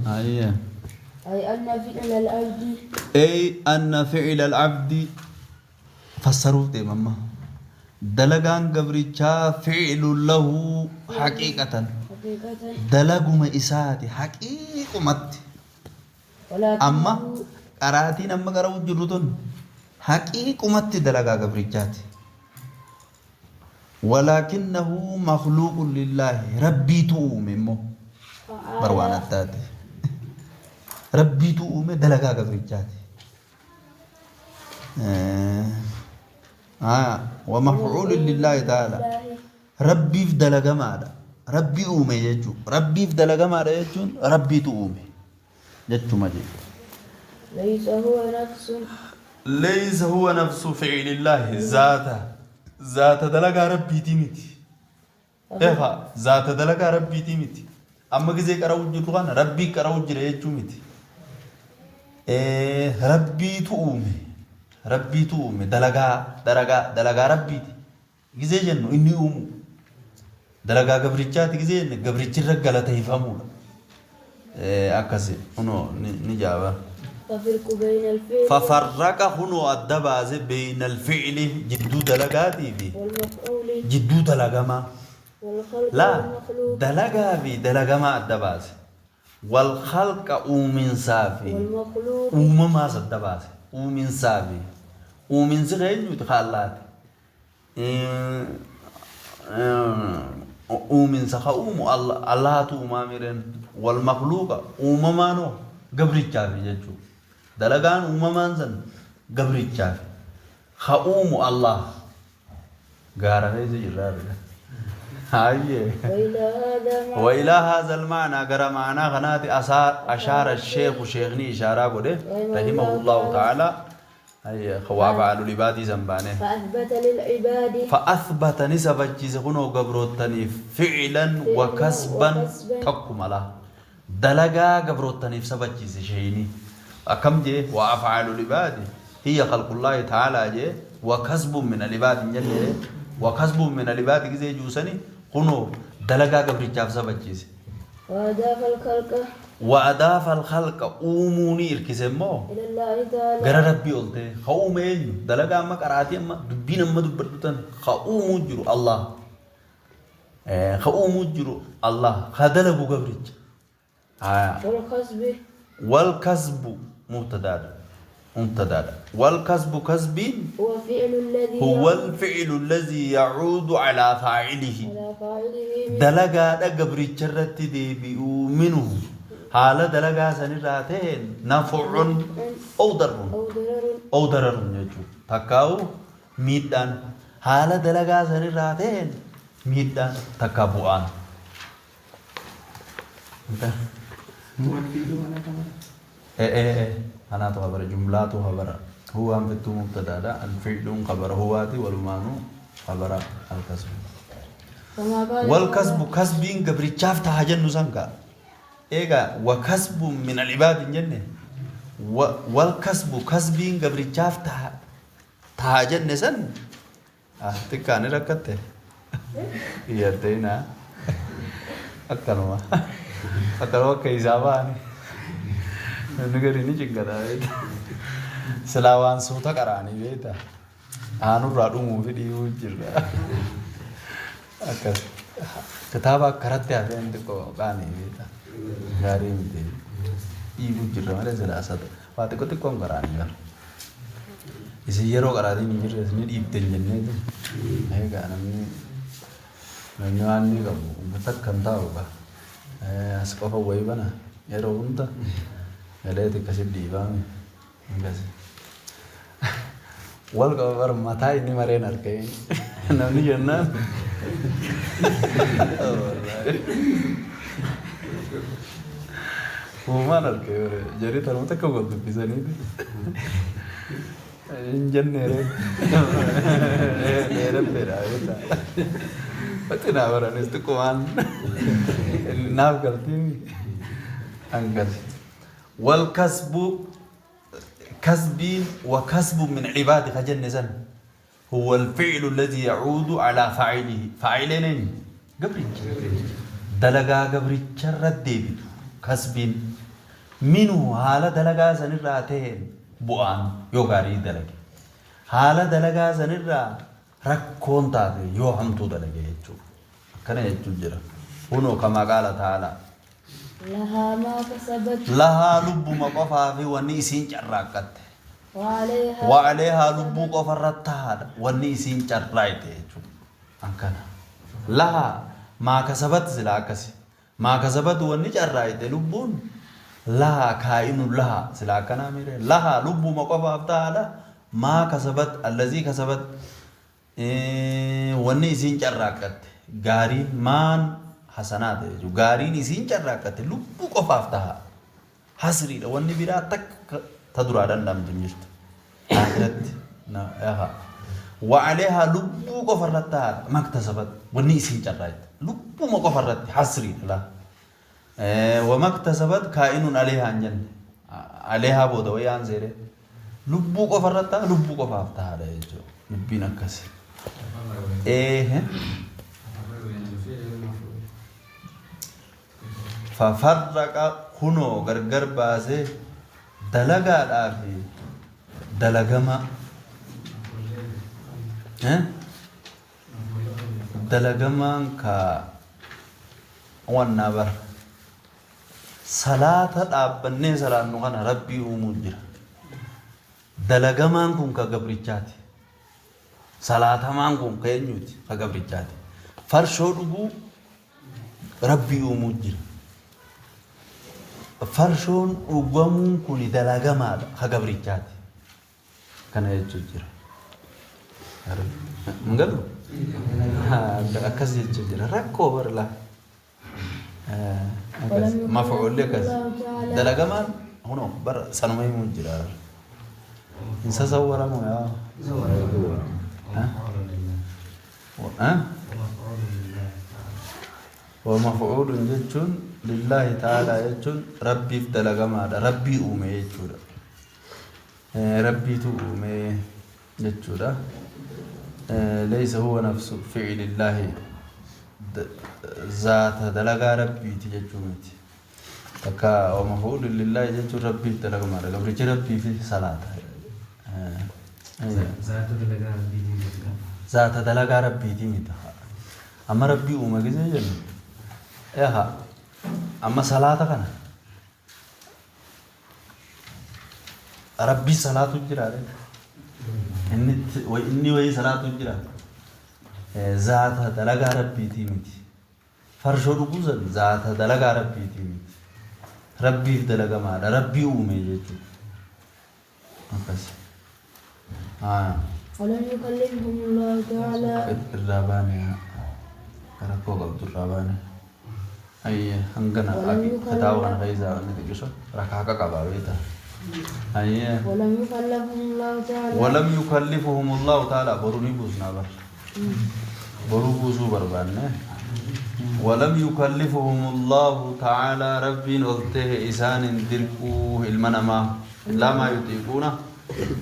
أيه. أي أن فعل العبد أي أن فعل العبد فسروا دي ماما دلقان قبرتشا فعل له حقيقة حقيقة دلقما إساتي حقيقة مت أما ولكنه قراتين أما قرأوا جلودون حقيقة مت دلقا قبرتشاتي ولكنه مخلوق لله ربي تؤمنه بروانا التاتي ربي تؤمن دلقا قبرتشاتي ومفعول لله تعالى ربي في دلقا ماذا ربي أومي يجو ربي في دلقا ماذا يجون ربي تؤمي جتو مجي ليس هو نفس ليس هو نفس فعل الله ذاته ذات دلقا ربي تيمتي إيه ذات دلقا ربي تيمتي أما كزي كراو جلوان ربي كراو جل يجو متي إيه ربي تؤمي ربي تؤمي دلقا دلقا دلقا ربي تي كزي جنو إني أومو دلقا قبرتشات كزي جنو قبرتش رقالة تيفهمولا إيه أكسي هنو نجابة ففرق بين الفعل ففرق هنو الدباز بين الفعل جدو دلقاتي في والمفعول جدو دلقما والخلق لا والمخلوق دلقا في دلقما الدباز والخلق أومن سافي والمخلوق أومما الدباز أومن سافي أومن سغين يتخلات أومن سخا أوم الله توما والمخلوق أومما نو قبرتشافي جدو دلقان أومما سن قبرتشافي خأوم الله غارة جرار هاي وإلى هذا معنى وإلى هذا المعنى قرأ معنى غنات أشار الشيخ شيخني إشارة قده رحمه الله تعالى Hayya وأفعال العباد زنبانه. فأثبت للعباد فأثبت نسبتشيس كنو قبروتني فعلا وكسبا وكسبا. تكملا دلقا قبروتني سبتشيس شيني أكم جي وأفعال العباد هي خلق الله تعالى جي وكسب من العباد جل وكسب من العباد كزي جوسني كنو دلقا قبرتشاف سبتشيس وأضاف الخلق وأضاف الخلق أوموني إركسمو إلى الله تعالى gara rabbii ol ta'e ka uume eenyu dalagaa amma qaraatii amma dubbiin amma dubbadhu tan ka uumuu jiru Allah ka uumuu jiru Allah ka dalagu gabricha haya والكسب wal kasbu mubtadaadha mubtadaadha wal kasbu kasbiin هو فعل الذي هو الفعل الذي يعود على فاعله على فاعله من dalagaadha gabricha irratti deebi'uu minhu haala dalagaa sanirraa ta'een naf'un aw darrun أو ضرر أو ضرر jechuudha. Takkaa'u miidhaan haala dalagaa sanirraa ta'een miidhaan takka bu'aan. Kanaatu habara jumlaatu habara huwaan fittuu mubtadaadha alfi'luun qabara huwaati walumaanuu qabara alkasbu. كما قال والكسب كسبين gabrichaaf taha jennu san gaa. Egaa وكسب من العباد hin jenne والكسب kasbiin gabrichaaf taha taha jenne san xiqqaan rakkatte iyyatteina akkanuma akkanuma akka isaa ba'ani namni gadi ni cinqata beekta silaa waan suuta qaraanii beekta aanurraa dhumuu fi dhiibuu jirra akkas kitaaba akkaratti hafeen xiqqoo qaanii beekta gaarii miti dhiibuu jirra malee silaa sata waa xiqqoo xiqqoon qaraanii bara isin yeroo qaraatiin hin jirre isin dhiibte hin jenneetu egaa namni namni waan inni qabu uummata akkam taa'u gaa as qofa wayii bana yeroo hunda galeeti akkasi dhiibaame akkas wal qaba bar mataa inni mareen argee namni jennaan uumaan argee bare jarii tarmata akka wal dubbisaniiti hin jenne ree dheeratteedha beektaa Faxinaa baranis xiqqumaan naaf galtii hangas. Wal kasbu kasbiin wa kasbu min cibaadi ka jenne san هو الفعل الذي يعود على فاعله فاعلين eenyu? Gabricha dalagaa gabricha irra deebitu kasbiin minhu haala dalagaa sanirraa ta'een bu'aan yoo gaarii dalage haala dalagaa sanirraa rakkoon taate yoo hamtuu dalage jechuudha akkana jechuun jira kunoo kamaa qaala ta'ala لها ما كسبت lahaa lubbuma qofaa fi wanni isiin carraaqqatte وعليها وعليها lubbuu qofa irratti tahaadha wanni isiin carraayte jechuudha akkana lahaa maa kasabat sila akkasi maa kasabat wanni carraayte lubbuun lahaa kaa'inu lahaa sila akkanaa mire lahaa lubbuma qofaaf tahaadha maa kasabat allazii kasabat wanni isiin carraaqqatte gaariin maan hasanaate jechuudha gaariin isiin carraaqqatte lubbuu qofaaf taha hasriidha wanni biraa takka ta duraa danda'amtu hin jirtu akhiratti na وعليها lubbuu qofa irratti tahaadha maktasabat wanni isiin carraaqxe lubbuma qofa irratti hasriidha laa ومكتسبت كائن عليها hin jenne عليها booda wayaan seere lubbuu qofa irratti taha lubbuu qofaaf tahaadha jechuudha dubbiin akkasi fafarraqa kunoo gargar baasee dalagaadhaa fi dalagama dalagamaan ka wannaa bara salaata dhaabbannee salaannu kana rabbii uumuu jira dalagamaan kun ka gabrichaati salaatamaan kun ka eenyuti ka gabrichaati farshoo dhuguu rabbii uumuu jira farshoon dhugamuun kun dalagamaadha ka gabrichaati kana jechuu jira hin galu akkas jechuu jira rakkoo barlaa akkas mafcuulli akkas dalagamaan hunoo bara sanuma himuu jira. Hin sasawwaramu yaa. Ha? ومفعول jechuun لله تعالى jechuun rabbiif dalagamaadha. Rabbii uume jechuudha. Rabbiitu uume jechuudha. ليس هو نفس فعل الله zaata dalagaa rabbiiti jechuu miti. Takka ومفعول لله jechuun rabbiif dalagamaadha. Gabrichi rabbiif salaata. Zaata dalagaa rabbiitiin jedhama. Zaata dalagaa rabbiitii miti. Amma rabbii uume gisee jennu eha amma salaata kana rabbii salaatu jira inni inni wayii salaatu jira. Zaata dalagaa rabbiitii miti. Farshoo dhuguu san zaata dalagaa rabbiitii miti. Rabbiif dalagamaadha. Rabbii uume jechuudha. Akkas. ولم يكلفهم الله تعالى Irraa baane rakkoo qabdu irraa baane. Ayye hangana kitaaba kana keessaa wanni xiqqisho rakaaqa qabaa beektaa. Ayye. ولم يكلفهم الله تعالى ولم يكلفهم الله تعالى boruu ni buusnaa bar. Boruu buusuu barbaanne. ولم يكلفهم الله تعالى rabbiin ol ta'e isaan hin dirquu ilma namaa إلا ما يطيقون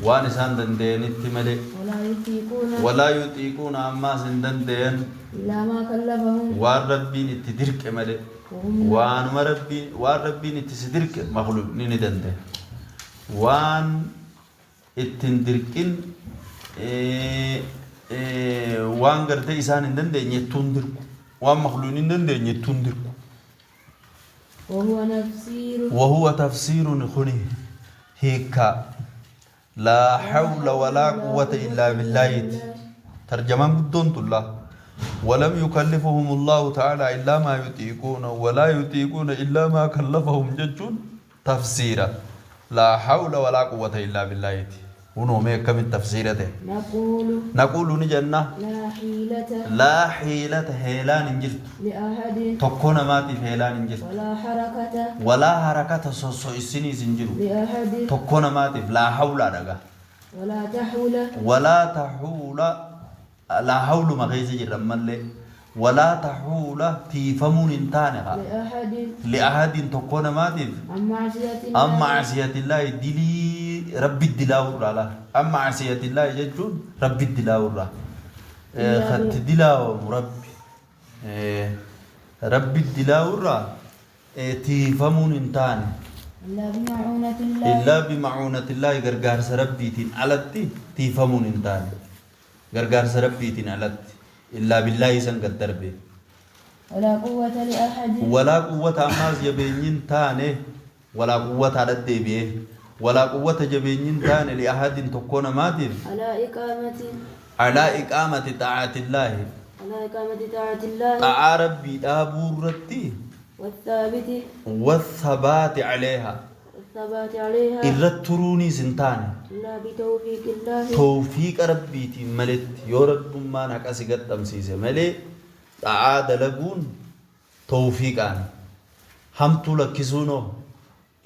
waan isaan danda'anitti malee. ولا يطيقون ولا يطيقون ammaas hin danda'an إلا ما كلفهم waan rabbiin itti dirqe malee. وهم Waanuma rabbiin waan rabbiin itti si dirqe makhluuqni ni danda'a. Waan ittiin dirqin waan gartee isaan hin dandeenye ittuun dirqu. Waan makhluuqni hin dandeenye ittuun dirqu. وهو تفسير وهو تفسير خني هيكا لا حول ولا قوة إلا بالله ترجمان قدون الله ولم يكلفهم الله تعالى إلا ما يطيقون ولا يطيقون إلا ما كلفهم ججون تفسيرا لا حول ولا قوة إلا بالله ونو ما كم التفسيرته نقول نقول نجنة لا حيلة لا حيلة هيلان انجلت لأحد تكون ماتي هيلان انجلت ولا حركة ولا حركة سوسو سنجرو لأحد tokko namaatiif laa hawlaa dhaga ولا تحول walaa tahuula laa hawluma keessa jirra ammallee walaa tahuula tiifamuun hin taane haa لأحد li'ahadin tokko namaatiif عن معصية an الله macsiyatillaahi dilii rabbi dilaawurraa laa an macsiyatillaahi jechuun rabbi dilaawurraa katti dilaawamu rabbi rabbi dilaawurraa tiifamuun hin taane إلا بمعونة الله illaa bimacuunatillaahi gargaarsa rabbiitiin alatti tiifamuun hin taane gargaarsa rabbiitiin alatti illaa billaahi isan gad darbe. ولا قوة لأحد Walaa quwwata ammaas jabeenyiin taane walaa quwwataa dhaddeebi'ee walaa quwwata jabeenyiin taane li'ahadin tokkoo namaatiif على إقامة alaa iqaamati xaa'atillaahi على إقامة طاعة الله xaa'aa rabbii dhaabuu irratti والثابت والثبات عليها والثبات عليها irratti turuuniis hin taane إلا بتوفيق الله tawfiiqa rabbiitiin maletti yoo rabbummaan haqa si gaxxamsiise malee xa'aa dalaguun tawfiiqaan hamtuu lakkisuunoo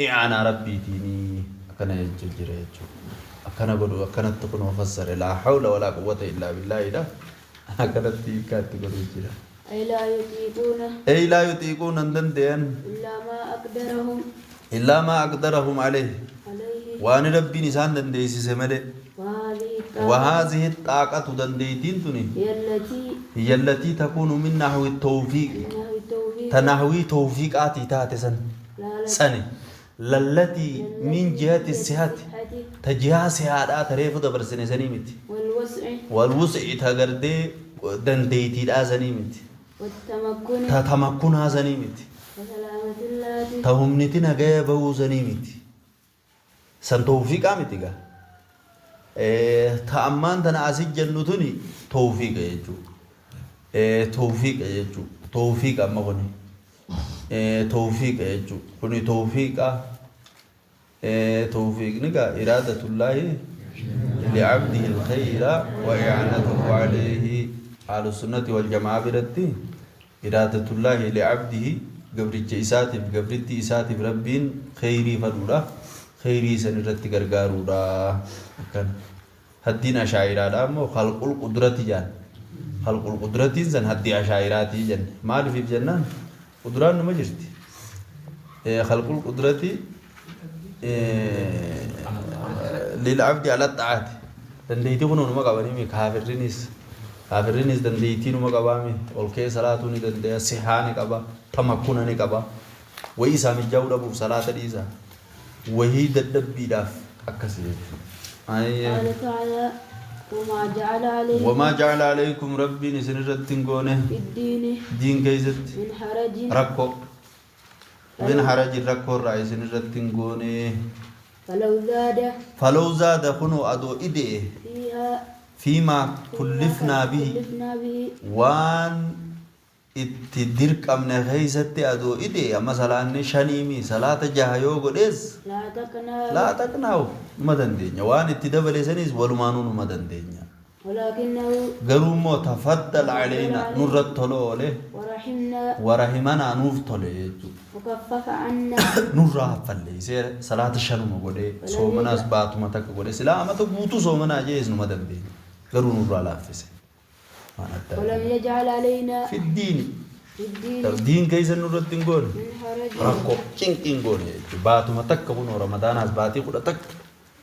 i'aanaa rabbiitiinii akkana jechuu jira jechuudha. Akkana godhu akkanatti kunoo fassare laa hawla walaa quwwata illaa billaahidha. Akkanatti hiikkaatti godhuu jira. أي لا يطيقون Ey laa yuxiiquuna hin danda'an إلا ما أقدرهم illaa maa aqdarahum alayhi عليه waan rabbiin isaan dandeessise malee. وهذه الطاقة وهذه الطاقة dandeettiin tuni هي التي هي التي تكون من نحو التوفيق إنه التوفيق تنحوي توفيقاتي تاتسن لا سني للتي من جهة الصحة تجهة صحة تريف دبرسني سنيمت والوسع والوسع تغردي دنديتي لا سنيمت والتمكن تتمكنها سنيمت وسلامة الله تهمنتي نجايا بو سنيمت سن توفيق امتي تأمان تنا أسي جنتني توفيق يجو توفيق يجو توفيق أما كوني توفيق يجو كوني توفيق توفيق نقا إرادة الله لعبده الخير وإعانته عليه على السنة والجماعة برتي إرادة الله لعبده قبرت إساتف قبرت إساتف ربين خيري فدوله Kheyrii san irratti gargaaruudha. Akkana. Haddiin ashaa'iraadha ammoo khalqul qudrati jaan. Khalqul qudratiin san haddii ashaa'iraatii jenne. Maaliif jennaan quduraan numa jirti. Khalqul qudrati lil abdi ala xa'aati. Dandeettii kun numa qabanii kaafirrinis. Kaafirrinis dandeettii numa qabaami. Ol ka'ee salaatuu ni danda'a. Sihaa ni qaba. Tamakkuna ni qaba. Wayii isaa mijaa'uu dhabuuf salaata dhiisa. Wayii dadhabbiidhaaf akkasi jechuudha. قال تعالى وما جعل عليكم وما جعل عليكم ربي isin irratti hin goone في الدين diin keessatti من حرج rakkoo min haraji rakkoo irraa isin irratti hin goone. فلو زاد فلو زاد kunoo adoo ide'e فيها فيما كلفنا به كلفنا به waan itti dirqamne keessatti adoo ide'e amma salaanni shaniimi salaata jaha yoo godhees لأطقنا لأطقناه numa dandeenya waan itti dabale sanis walumaanuu numa dandeenya. ولكنه Garuu immoo تفضل علينا nurratti tola oole ورحمنا ورحمنا nuuf tole jechuudha. وخفف عنا Nurraa haffalleessee salaata shanuma godhee soomanaas baatuma takka godhee silaa amata guutuu soomanaa jees numa dandeenya. Garuu nurraa laaffise. Waan adda ولم يجعل علينا في الدين في الدين diin keessa nurratti hin goone من حرج rakkoo cinqii hin goone jechuudha. Baatuma takka kunoo ramadaanaas baatii 11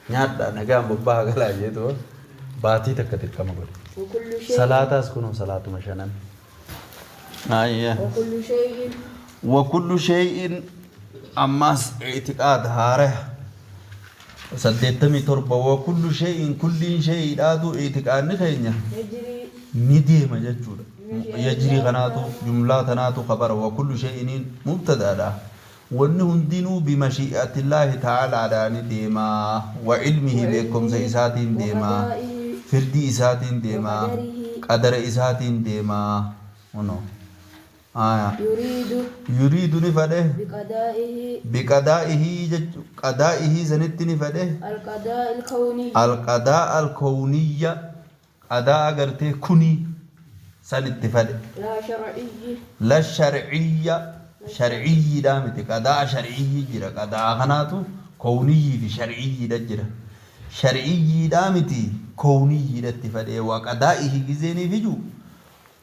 nyaadhaa nagaan bobbaa galaa jeetu baatii takka dirqama godhe. وكل شيء Salaataas kunoo salaatuma shanan. Ayya. وكل شيء وكل شيء ammas اعتقاد haare 87 وكل شيء kulliin shay'idhaatu اعتقادni keenya يجري ni deema jechuudha. يجري kanaatu jumlaa tanaatu khabara وكل شيء mubtadaadha. Wanni hundinuu بمشيئة الله تعالى dhaan deema وعلمه beekumsa isaatiin deema وقضائه firdii isaatiin deema qadara isaatiin deema. Kunoo. Aya. يريد يريد ni fedhe بقضائه بقضائه jechu قضائه sanitti ni fedhe القضاء الكوني القضاء الكوني qadaa gartee kunii sanitti fedhe لا شرعي لا الشرعي sharciyyiidha miti qadaa sharciyyi jira qadaa kanaatu kowniyyi fi sharciyyiidha jira sharciyyiidha miti kowniyyiidhatti fedhe waa qadaa'ihi gizeenii fiju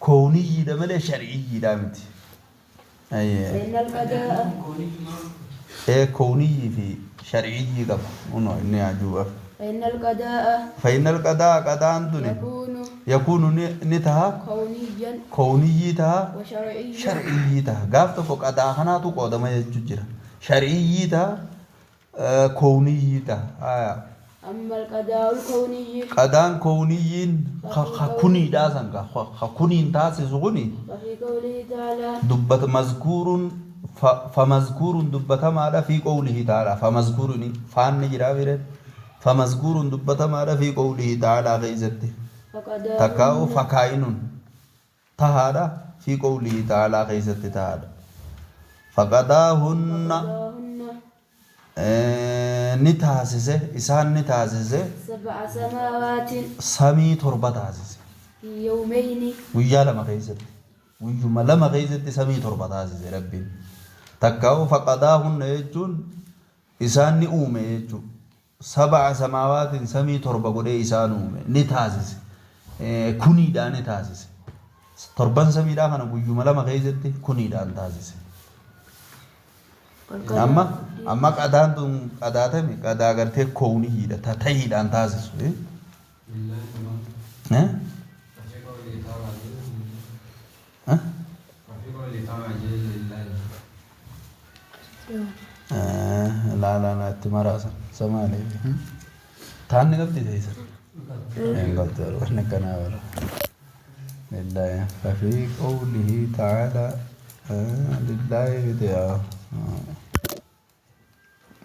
kowniyyiidha malee sharciyyiidha miti. Ayyee. فإن القضاء Ee kowniyyi fi sharciyyii qaba unoo inni ajuuba. فإن القضاء فإن القضاء qadaan tuni يكون يكون ni taha كونيا kowniyyi taha وشرعيا sharciyyii taha gaaf tokko qadaa kanaatu qoodama jechuu jira sharciyyii taha kowniyyi taha haya. أما القضاء الكوني Qadaan kowniyyiin ka kuniidhaa san ka kuniin taasisu kuni ففي قوله تعالى dubbat مذكور فمذكور dubbatamaadha في قوله تعالى فمذكور faanni jiraa firen فمذكور dubbatamaadha في قوله تعالى keessatti takkaa'u فقضاهن فكائن tahaadha في قوله تعالى keessatti tahaadha فقضاهن فقضاهن ni taasise isaan ni taasise سبع سماوات samii torba taasise في يومين guyyaa lama keessatti guyyuma lama keessatti samii torba taasise rabbiin takkaa'u فقضاهن jechuun isaan ni uume jechuudha سبع سماوات samii torba godhee isaan uume ni taasise kuniidhaan ni taasise torban samiidhaa kana guyyuma lama keessatti kuniidhaan taasise. Amma amma qadaan tun qadaatame qadaa gartee kowniyyiidha tatahiidhaan taasisu. Eh? Eh? Eh? لا لا لا itti maraasan samaalee taanni qabdi teessan hin qabdu wanni kanaa bara لله ففي قوله تعالى لله بدعا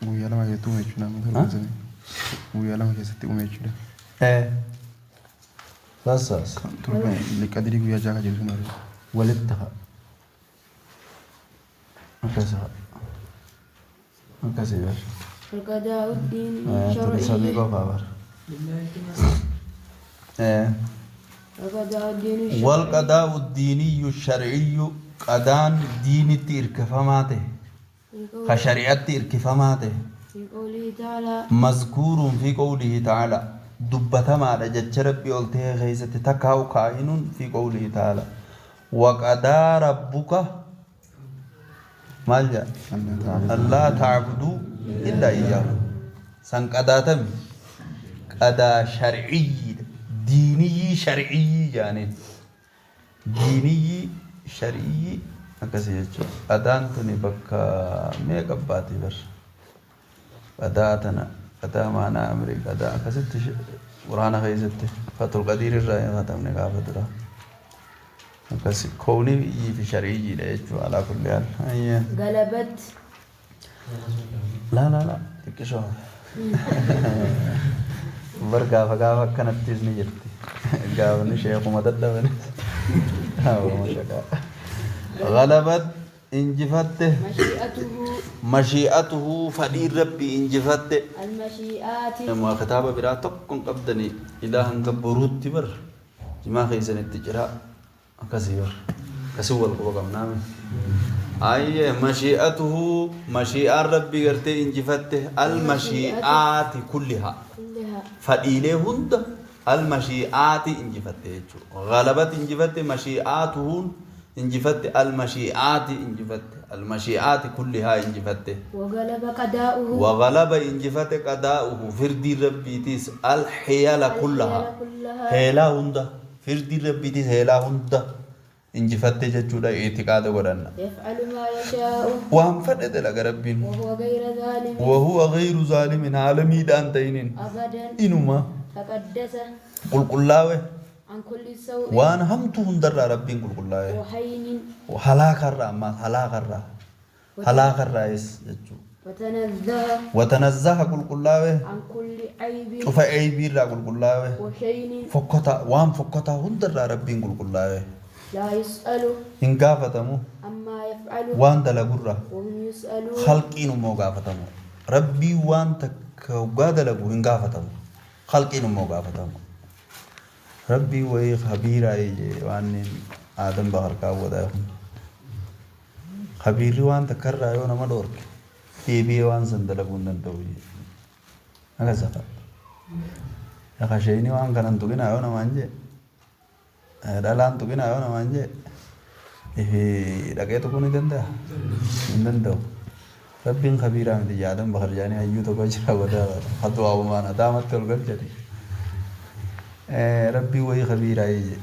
Guyyaa lama keessatti uume jechuudha. Amma torban samii. Guyyaa lama keessatti uume jechuudha. Eh sassaas Torban qadirii guyyaa jaha jedhu sun walitti haa akkas haa akkasii bar القضاء الدين tuni samii الشرعي qofaa bar eh القضاء الدين الشرعي والقضاء الديني الشرعي qadaan diinitti irkifamaa ta'e ka shari'atti irkifamaa ta'e في في قوله تعالى مذكور في قوله تعالى دبتما جتش ربي قلته خيزة تكاو كائن في قوله تعالى وقضى ربك مال جاء ألا تعبدوا إلا إياه سن قضاتم قضاء شرعي ديني شرعي يعني ديني شرعي akkasii jechuudha. Qadaan tuni bakka meeqa abbaatii bar? Qadaa tana qadaa maanaa amrii qadaa akkasitti quraana keessatti fatul qadiir irraa hin katabne gaafa dura. Akkasi koonii fi shari'iyyiidha jechuudha alaa kulli haal. Ayyee. غلبت Laa laa laa xiqqishoo. Bar gaafa gaafa akkanattis ni jirti. Gaafni sheekuma dadhabanis. Haa shaqaa. غلبت injifatte مشيئته mashii'atuhu fadhiin rabbii injifatte المشيئات Nama kitaaba biraa tokko hin qabdanii ilaa hanga boruutti bar jimaa keessanitti ciraa akkasii bar akkasii wal quba qabnaame. Ayyee mashii'atuhu mashii'aan rabbii gartee injifatte al mashii'aati kullihaa كلها fadhiilee hunda al mashii'aati injifatte jechuudha. Galabat injifatte mashii'aatuhuun injifatte al mashii'aati injifatte al mashii'aati kullihaa injifatte. وغلب قضاؤه وغلب انجفت قضاؤه فردي ربيتيس الحيل كلها الحيل كلها هيلا هندا فردي ربيتيس هيلا هندا انجفت جچودا اعتقاد godhanna يفعل ما يشاء waan fedhe dalaga rabbiin وهو غير ظالم وهو غير ظالم عالميدhaan ta'inin أبدا inuma تقدس qulqullaawe عن كل سوء waan hamtuu hundarraa rabbiin qulqullaawe وحين halaakarraa ammaas halaakarraa halaakarraayis jechuu وتنزه watanazzaha qulqullaawe عن كل عيب cufa eybiirraa qulqullaawe وشين fokkotaa waan fokkotaa hundarraa rabbiin qulqullaa'e لا يسأل hin gaafatamu عما يفعل waan dalagurraa وهم يسألون khalqiin immoo gaafatamu rabbii waan takka hoggaa dalagu hin gaafatamu khalqiin immoo gaafatamu rabbii wayii khabiiraa jee waan aadam bakar kaawwataa kun khabiirri waan takkarraa yoo nama dhoorke deebi'ee waan san dalaguu hin danda'u jee akkas hafa yakasheeni waan kanan tuqinaa yoo namaan jee dhalaan tuqinaa yoo namaan jee dhaqee tuquu ni danda'a hin danda'u rabbiin khabiiraa miti jaadan bakar jaanii hayyuu tokko jira godhaa hadu'aa uumaan adaamatti ol galchani rabbii wayii khabiiraa jee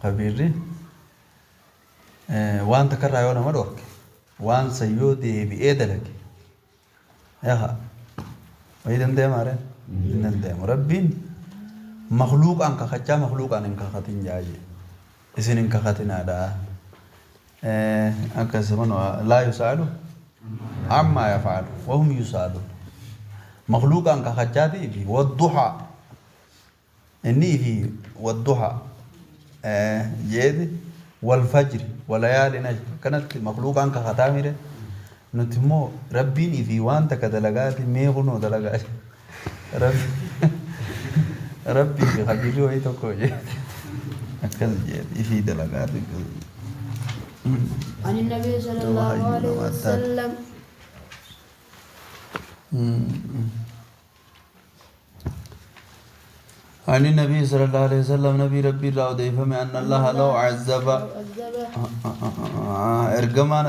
khabiirri waan takkarraa yoo nama dhorke waan san yoo deebi'ee dalage yaha wayii danda'ama reen hin danda'amu rabbiin makluuqaan kakachaa makluuqaan hin kakatin jaaje isin hin kakatinaadha akkasuma laa yusaalu ammaa yafaalu wahum yusaaluun makluuqaan kakachaatii fi wadduhaa inni fi wadduhaa jeeti walfajri walayaalin ashr akkanatti makluuqaan kakataa mire nuti immoo rabbiin fi waan takka dalagaati mee kunoo dalagaa rabbii fi habiibii wayii tokko jeeti akkas jeeti ifii dalagaati عن النبي صلى الله عليه وسلم عن النبي صلى الله عليه وسلم نبي ربي الله وديفم أن الله لو عذب لو عذب ergamaan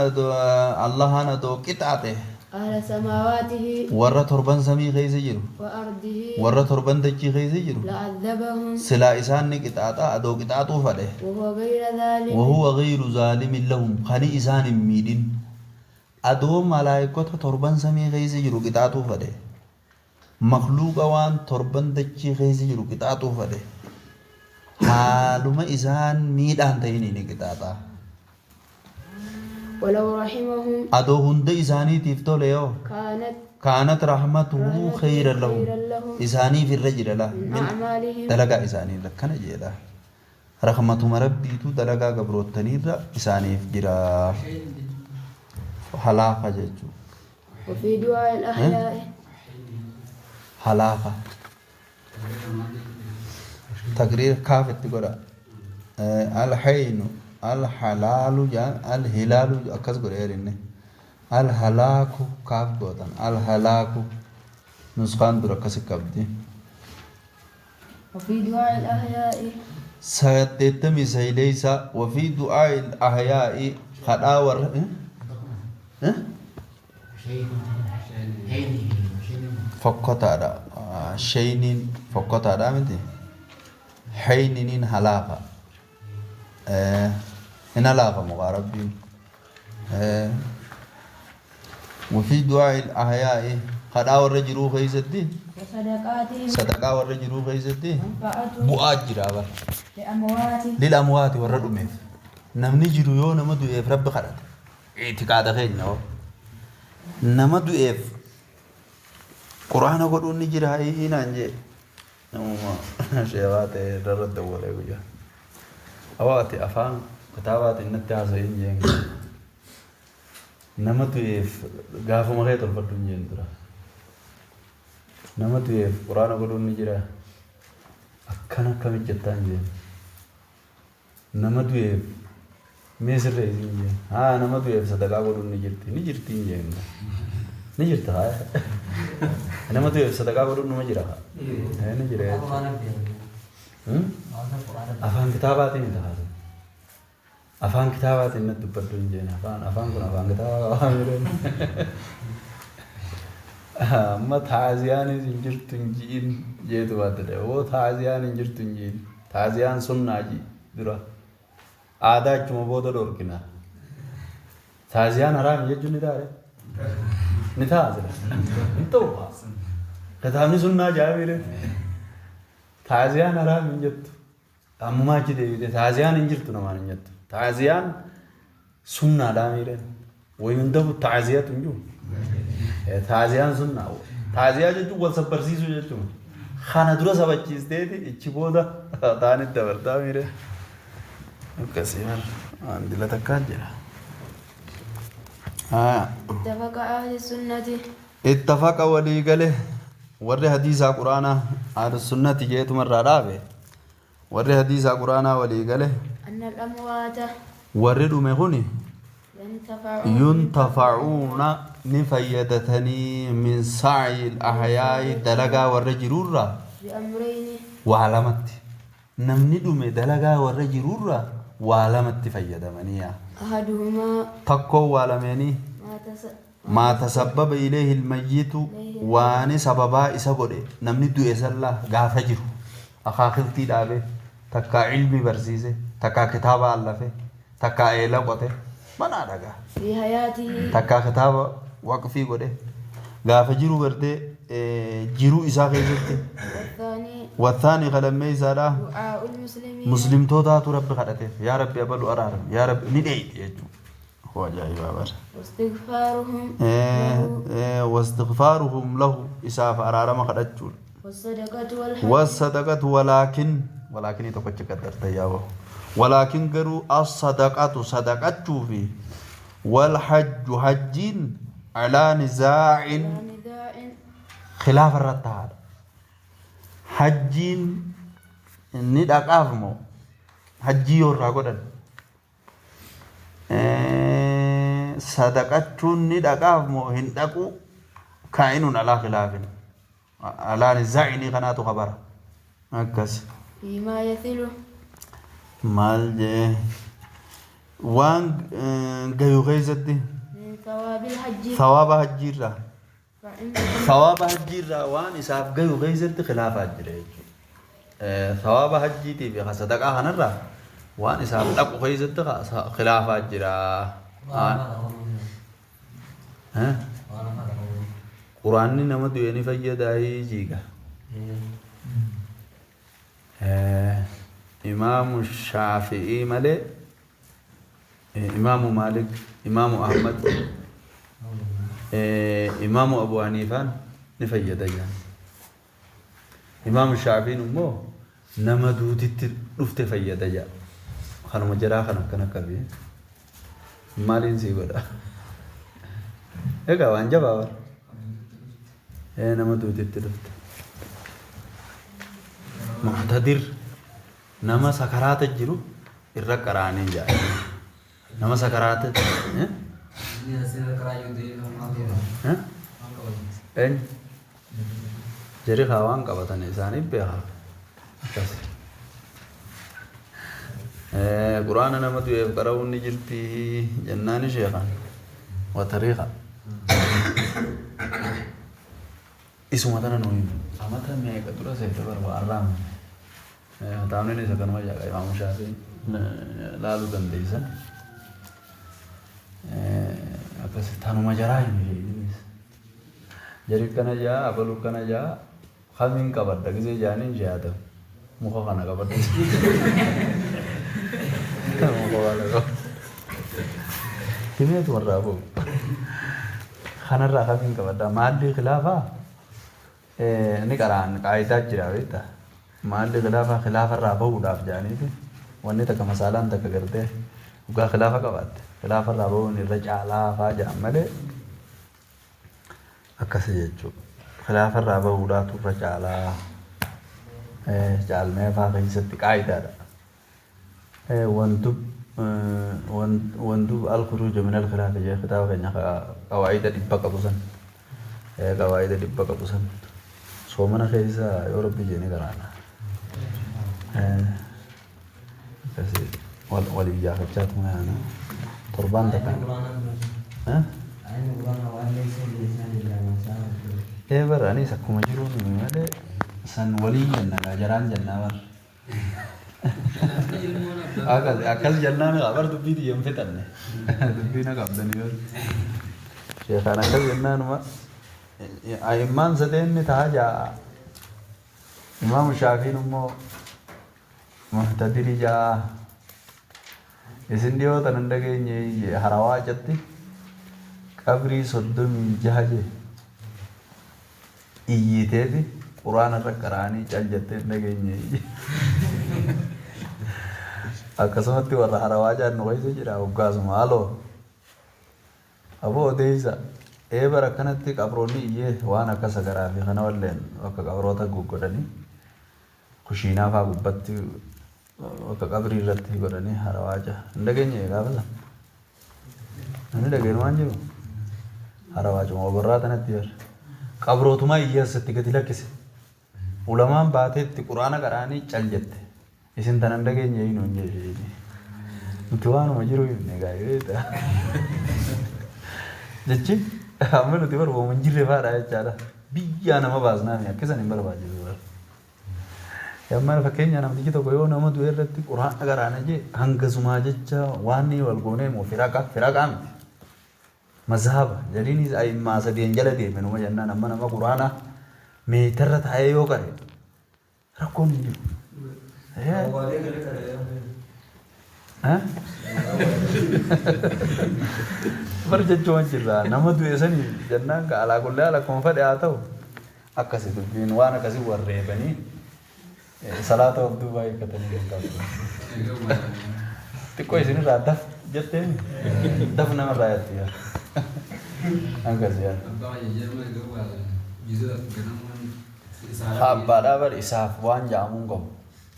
allahan adoo qixaaxe أهل سماواته warra torban samii keessa jiru وأرضه warra torban dachii keessa jiru لعذبهم silaa isaan ni qixaaxa adoo qixaaxuu fadhe وهو غير ظالم وهو غير ظالم لهم kani isaan hin miidhin adoo malaayikota torban samii keessa jiru qixaaxuu fadhe makluuqa waan torban dachii keessa jiru qixaaxuu fadhe haaluma isaan miidhaan ta'iniin ni qixaaxa ولو رحمهم adoo hunda isaaniitiif tole yoo كانت كانت رحمته رحمته خيرا لهم خيرا لهم isaaniif irra jira la من min أعمالهم dalagaa isaanii irra kana jedha rahmatuma rabbiitu dalagaa gabroottaniirra isaaniif jira halaafa jechuu وفي دعاء الأحياء halaafa taqriir kaaf itti godha alhaynu alhalaalu jaan alhilaalu akkas godhe erinne Alhalaaku kaaf gootan alhalaaku nuskaan dura akkasi qabdi. وفي دعاء الأحياء Saddeettamii sayileeysa wafii du'aa'i ahyaa'i kadhaa warra eh? Fokkotaadha. Shayniin fokkotaadha miti. Hayniniin halaafa. Hin halaafamu gaa rabbiin. وفي دعاء الأحياء kadhaa warra jiruu keessatti وصدقاتهم sadaqaa warra jiruu keessatti منفعة bu'aa jira bara. لأموات Lil amwaati warra dhumeef. Namni jiru yoo nama du'eef rabbi kadhate. Itiqaada keenya hoo. Nama du'eef quraana godhuun ni jira naan jee. Namuma sheekaa ta'e irra dawwalee guyyaa. Hawaati afaan kitaabaatiin natti haasa'in jeen. Nama du'eef gaafuma kee tolfadhu hin jeen dura. Nama du'eef quraana godhuun ni jira. Akkana akkamitti jettaan jeen. Nama du'eef mee sirreessi hin jeen. Haa nama du'eef sadaqaa godhuun ni jirti. Ni jirti hin jeen. Ni jirta haa. Nama du'eef sadaqaa godhuun numa jira haa. Ni jira jechuudha. Afaan kitaabaatiin hin tahaatu. Afaan kitaabaatiin natti dubbadhu hin jeen. Afaan afaan kun afaan kitaabaa qabaa mireen. Amma taaziyaanis hin jirtu hin ji'in jeetu baate dha. Hoo taaziyaan hin jirtu hin ji'in. Taaziyaan sunnaa ji dura. Aadaa achuma booda dhorkina. Taaziyaan haraami jechuun ni ta'a. Ni ta'a sila. Hin ta'u. Kitaabni sunnaa jaamiire. Taaziyaan haraami hin jettu. Ammumaa achi deebite taaziyaan hin jirtu namaan hin jettu. Taaziyaan sunnaadhaa miireen. Wayundabu taaziyatu hin jiru. Taaziyaan sunnaa. Taaziyaa jechuun wal sabbarsiisuu jechuudha. Kana dura sabachiisteeti ichi booda taanitti dabartaa miireen. Akkasii bara waan dila takkaa jira. اتفق أهل السنة Ittafaqa walii gale warri hadiisaa quraanaa ahlu sunnati jeetumarraa dhaabe warri hadiisaa quraanaa walii gale أن الأموات warri dhume kuni ينتفعون yuntafacuuna ni fayyadatanii min sacyi ahyaa'i dalagaa warra jiruurraa بأمرين waa lamatti namni dhume dalagaa warra jiruurraa waa lamatti fayyadamaniya أحدهما tokkoo waa lameenii ما تس... maa tasabbaba ilayhi ilmayyitu waani sababaa isa godhe namni du'e sallaa gaafa jiru akaakiltii dhaabe takkaa ilmi barsiise takkaa kitaaba allafe takkaa eela qote manaa dhagaa في حياته takkaa kitaaba waqfii godhe gaafa jiru gartee jiruu isaa keessatti والثاني wathaani qalammee isaadha دعاء المسلمين muslimtootaatu rabbi kadhateef yaa rabbi abalu araaram yaa rabbi ni dheeydi jechuudha. Hoo ajaa'ibaa bara. واستغفارهم له واستغفارهم له إساف أرارما قدتشون والصدقة والحج والصدقة ولكن ولكن تقوش قدرت يا ولكن قروا الصدقة صدقة في والحج حجين على نزاع على نزاع خلاف الرتال حجين ندقاف مو حجي يورا قدن sadaqachuun ni dhaqaaf moo hin dhaqu kaa'inun alaa khilaafin alaa nizaa'inii kanaatu kabara akkas فيما يثله maal jee waan gayu keessatti من ثواب الحج thawaaba hajjiirraa فعند thawaaba hajjiirraa waan isaaf gayu keessatti khilaafaa jira jechuudha thawaaba hajjiitii fi sadaqaa kanarraa waan isaaf dhaqu keessatti khilaafaa jira. Quraanni nama du'e ni fayyadaa jiiga. Imaamu Shaafi'ii malee Imaamu Maalik, Imaamu Ahmad, Imaamu Abu Haniifaan ni fayyada jedhan. Imaamu Shaafi'iin immoo nama duutitti dhufte fayyada jedha. Kanuma jaraa kan akkana qabee maaliin sii godha? Egaa waan jabaa bara. Nama duutitti dhufte. Muctadir nama sakaraata jiru irra qaraanii jedha. Nama sakaraata Eenyu? Jari haa waan qabatan isaaniif beekaa. Akkas. Quraana nama du'eef qara'uun ni jirti jennaani sheekan. Watariiqa. Isuma tana nu himu. Amata meeqa dura seete barbaarraa. Kitaabni isa kanuma jedha Imaamu Shaafiin laaluu dandeessan. Akkas tanuma jaraa himi sheekinis. Jari kana jaa abalu kana jaa kamiin qabadha gisee jaaniin jaatan muka kana qabadha. Muka kana qabadha. Himeetu warraa bu'u. Kanarraa kamiin qabadha maalli khilaafaa ni qara'an qaayidaa jira beektaa. Maalli khilaafaa khilaafarraa bahuudhaaf jaaniiti wanni takka masaalaan takka gartee dhugaa khilaafa qabaatte khilaafarraa bahuun irra caalaa faa jedhan malee akkasi jechuudha. Khilaafarraa bahuudhaatu irra caalaa caalmee faa keessatti qaayidaadha. Wandub al-khuruuja min al-khilaafi jee kitaaba keenya qawaayida dhibba qabu san qawaayida dhibba qabu san soomana keessa yoo rabbi jee ni qaraana. Akkasi walii gaafachaa tuma yaana torbaan takka. Bara anis akkuma jiruun hime malee san waliin jenna gaa jaraan jennaa bar. Akkas akkas jennaan gaa bar dubbii tiyya hin fixanne. Dubbii na qabdanii bar. Sheekaan akkas jennaanuma a'immaan sadeen ni ta'a jaa. Imaamu Shaafiin immoo muhtadiri jaa. Isin dhiyoo tana hin dhageenye harawaa jatti qabrii 36 jee iyyiteeti quraana irra qara'anii cal jettee hin dhageenye. Akkasumatti warra harawaa jaan nu keessa jira hoggaasuma haloo. Aboo odeessa ee bara akkanatti qabroonni iyyee waan akka sagaraa fi kana walleen bakka qabroota goggodhanii kushiinaa faa gubbatti bakka qabrii irratti godhanii harawaa jaha. Hin dhageenye gaafa sana. Namni dhageenyu waan jiru harawaa cuma oborraa tanatti bar. Qabrootumaa iyyee asitti gadi lakkise. Ulamaan baateetti quraana qara'anii cal jette. Isin tana hin dhageenye hinuun jedhe. Nuti waanuma jiru himne gaa'ee. Jechi amma nuti bar waanuma hin jirre faadha jechaadha. Biyyaa nama baasnaami akkasan hin barbaachisu bar. Amma fakkeenya namtichi tokko yoo nama du'e irratti quraana qaraana jee hangasumaa jecha waan ni wal goonee moo firaqa firaqaa miti. Mazhaba jariinis a'immaa sadeen jala deeme numa jennaan amma nama quraana meetarra taa'ee yoo qare rakkoon hin jiru. Bar jechuun jirra nama du'e sanii jennaan ka alaa kullee haala akkuma fedhe haa ta'u akkasi dubbiin waan akkasii warreebanii salaata of duubaa eeggatanii hin qabdu. Xiqqoo isinirraa daf jetteen daf namarraa jetti yaa. Akkas yaa. Abbaadhaa bar isaaf waan ja'amuu hin qabu.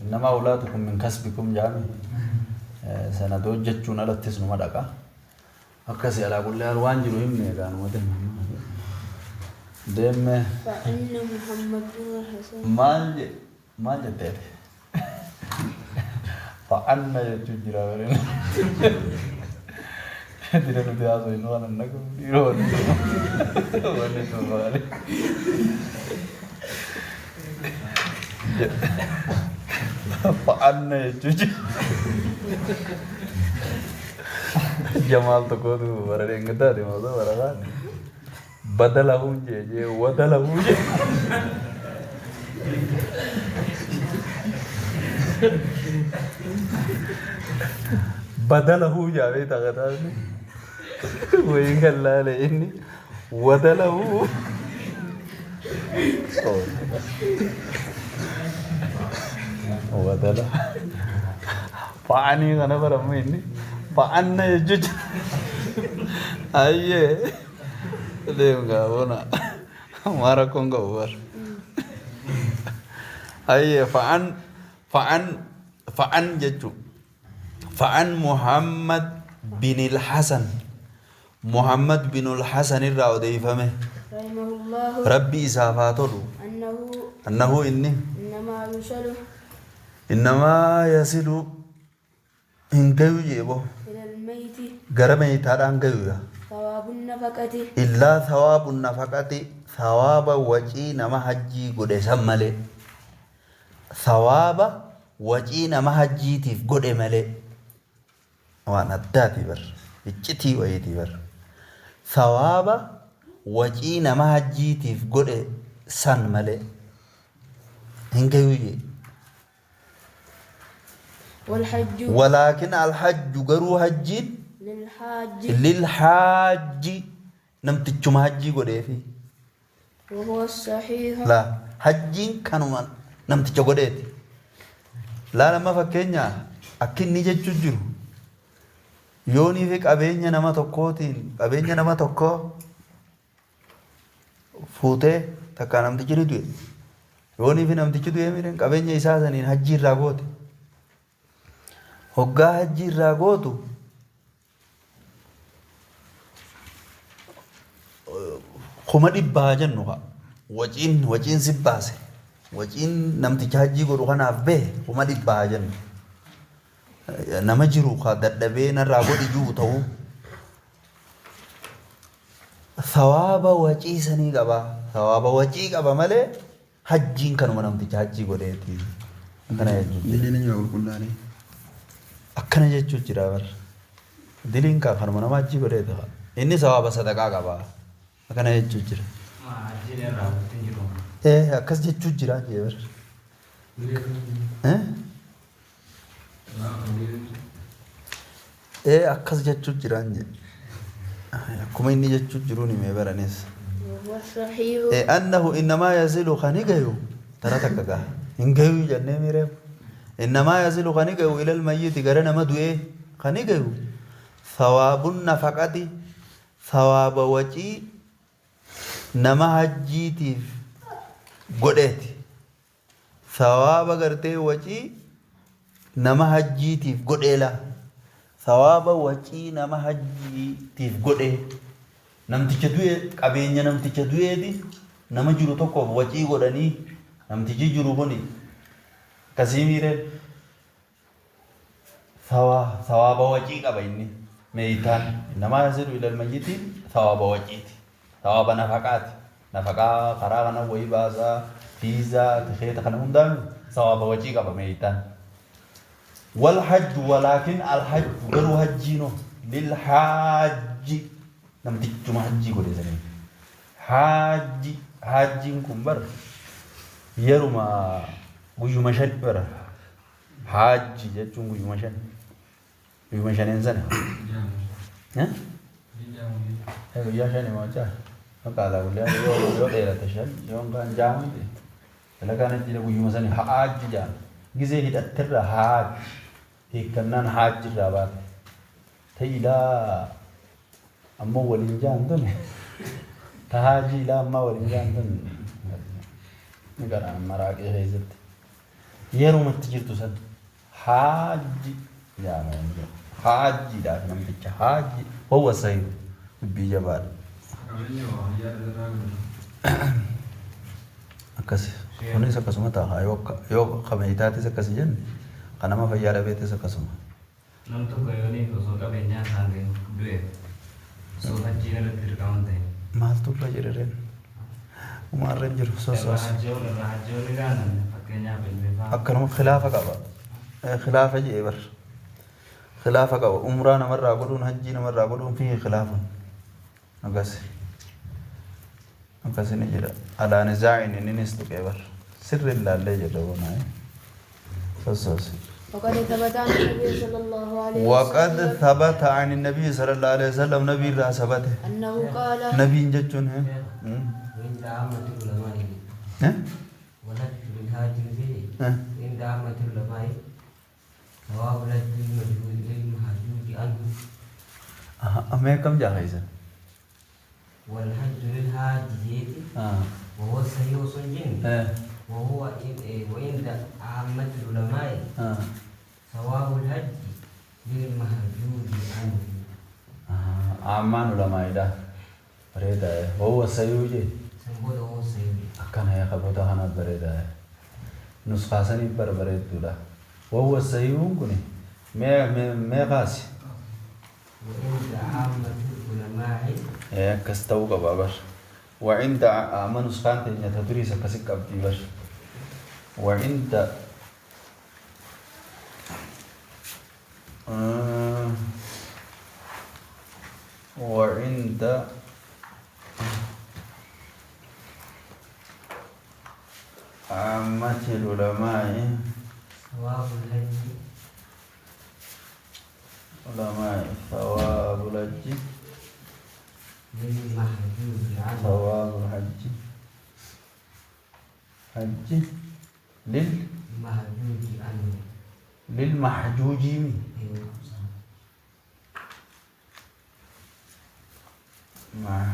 Innamaa awlaadukum min kasbikum ja'ame sanadoo hojjechuun alattis numa dhaqa. Akkasi alaa kulli haal waan jiru himne egaa numa deemna. Deemme. فإن محمد بن الحسن Maal je maal jettee ati? Fa'anna jechuun jira bareen. Dira nuti haasofnu kana naqu dhiiroo wanni sun maali? Fa'anna jechuun jira. Jamaal tokkotu bara dheengaddaati moo bara kaan badalahuun jee jee wadalahuu jee. Badalahuu jaabee taphataani wayii kan laale inni wadalahuu. Wadala. Fa'anii kana baramu inni fa'anna jechuun ayyee deem gaabona maa rakkoon qabu bar. Ayyee fa'an fa'an fa'an jechuun fa'an Muhammad bin al-Hasan Muhammad bin al-Hasan irraa odeeyfame. رحمه الله. Rabbi isaaf haa tolu. أنه Annahu inni إنما يوصل innamaa yasilu hin gayu jeebo إلى الميت gara meeytaadhaan gayuya ثواب النفقة illaa thawaabu nafaqati thawaaba wacii nama hajjii godhe san malee, thawaaba wacii nama hajjiitiif godhe malee. Waan addaati bar, iccitii wayiitii bar. Thawaaba wacii nama hajjiitiif godhe san malee hin gayuu. والحج ولكن الحج garuu hajjiin للحاج للحاج namtichuma hajjii godheefi. وهو الصحيح. Laa, hajjiin kanuma namticha godheeti. Laa, nama fakkeenya akka inni jechuu jiru, yoonii fi qabeenya nama tokkootiin, qabeenya nama tokkoo fuutee takkaa namtichi ni du'e, yoonii fi namtichi du'e miidhan qabeenya isaa saniin hajjii irraa goote, hoggaa hajjii irraa gootu 100,000 jennu haa, waciin si baase, waciin namticha hajjii godhu kanaaf bahe 100,000 jennu, nama jiru ka dadhabee narraa godhi jiru ta'uu thawaaba wacii sanii qaba, thawaaba wacii qaba malee hajjiin kanuma namticha hajjii godheeti. Akkana jechuun Diliin eenyu qulqullaa'ee? Akkana jechuun jira bar. Diliin kaa kanuma nama hajjii godheeti haa. Inni sawaaba sadaqaa qaba, akkana jechuun jira. Hajjiin irraa walitti jiru. Ee, akkas jechuun jira jee bar. Eh? Ee, akkas jechuun jiraan jee. Akkuma inni jechuun jiruun himee baranis. وهو الصحيح. أنه إنما يصل kan gayu tara takka gaha hin gayu jennee mireef إنما يصل kan gayu إلى الميت gara nama du'ee kan gayu ثواب النفقة thawaaba wacii nama hajjiitiif godheeti, thawaaba gartee wacii nama hajjiitiif godheela, thawaaba wacii nama hajjiitiif godhee. Namticha du'e, qabeenya namticha du'eeti nama jiru tokkoof wacii godhanii, namtichi jiru kuni akkasii miireen thawaaba wacii qaba inni meeytaan. إنما يصل إلى الميت thawaaba waciiti, thawaaba nafaqaati, nafaqaa karaa kana wayii baasaa, fiizaa tikeeta kana hundaan thawaaba wacii qaba meeytaan. والحج ولكن الحج garuu hajjiino للحاج namtichuma hajjii godhe sanii. Haajji, haajjiin kun bar yeruma guyyuma 5 bara. Haajji jechuun guyyuma 5, guyyuma shaneen sana. Eh? Guyyaa 5 moo 6? Maqaalaa guyyaa yoo dheerate 5, yoo kaan 6 miti. Dalagaan hajjiidha guyyuma sani haajji jedhama. Gizee hidhatterra haajji hiikkannaan haajji irraa baate. Ta'ilaa ammoo waliin jaan tun ta haajii ilaa ammaa waliin jaan tun ni qara'an maraaqee keessatti. Yerumatti jirtu san haajji jedhama. Haajjiidhaaf namticha haajji هو صحيح dubbii jabaadha. Qabeenya waa yaada irraa Akkas kunis akkasuma ta'a, yoo qabeeytaatis akkasi jenne, kan nama fayyaa dhabeetis akkasuma. Nam tokko yoonii osoo qabeenyaa isaan gahin du'e, osoo hajjiin irratti dirqama ta'e. Maaltu irra jira reen? Umaarra hin jiru sosoos. Irraa hajjoonni gaanan fakkeenyaaf ilmi fa'aa. Akkanuma khilaafa qaba. Khilaafa jee bar. Khilaafa qaba. Umraa namarraa godhuun, hajjii namarraa godhuun fi khilaafun. Akkas. Akkas ni jira. على نزاع inninis tuqee bar. Sirri ilaallee jirra bonaa. Sosoos. وقد ثبت عن النبي صلى الله عليه وقد وسلم ثبت عن النبي صلى الله عليه وسلم نبي irraa sabate. أنه قال Nabiin jechuun وعند عامة العلماء Eh? والحج للحاج فيه Eh? عند عامة العلماء ثواب الحج المجهول للمحجوج عنه. Mee akkam jaa keessan? والحج للحاج جيتي وهو الصحيح سنجن وهو وعند عامة العلماء ثواب الحج للمحجوج عنه. Ammaan ulamaa'idha. Bareedaa. Wawwa sayyuu jee. San booda woo sayyuu. Akkana yaa qaboota kanaaf bareedaa. Nusxaasaniif bara bareedduudha. Wawwa sayyuun kun mee kaasi. وعند عامة العلماء Akkas ta'uu qaba bar. وعند amma nusxaan teenya ta duriis akkasi qabdii bar. وعند وعند عامة العلماء ثواب الحج علماء ثواب الحج للمحجوج عنه ثواب الحج حج لل المحجوج عنه للمحجوج أيوه. مع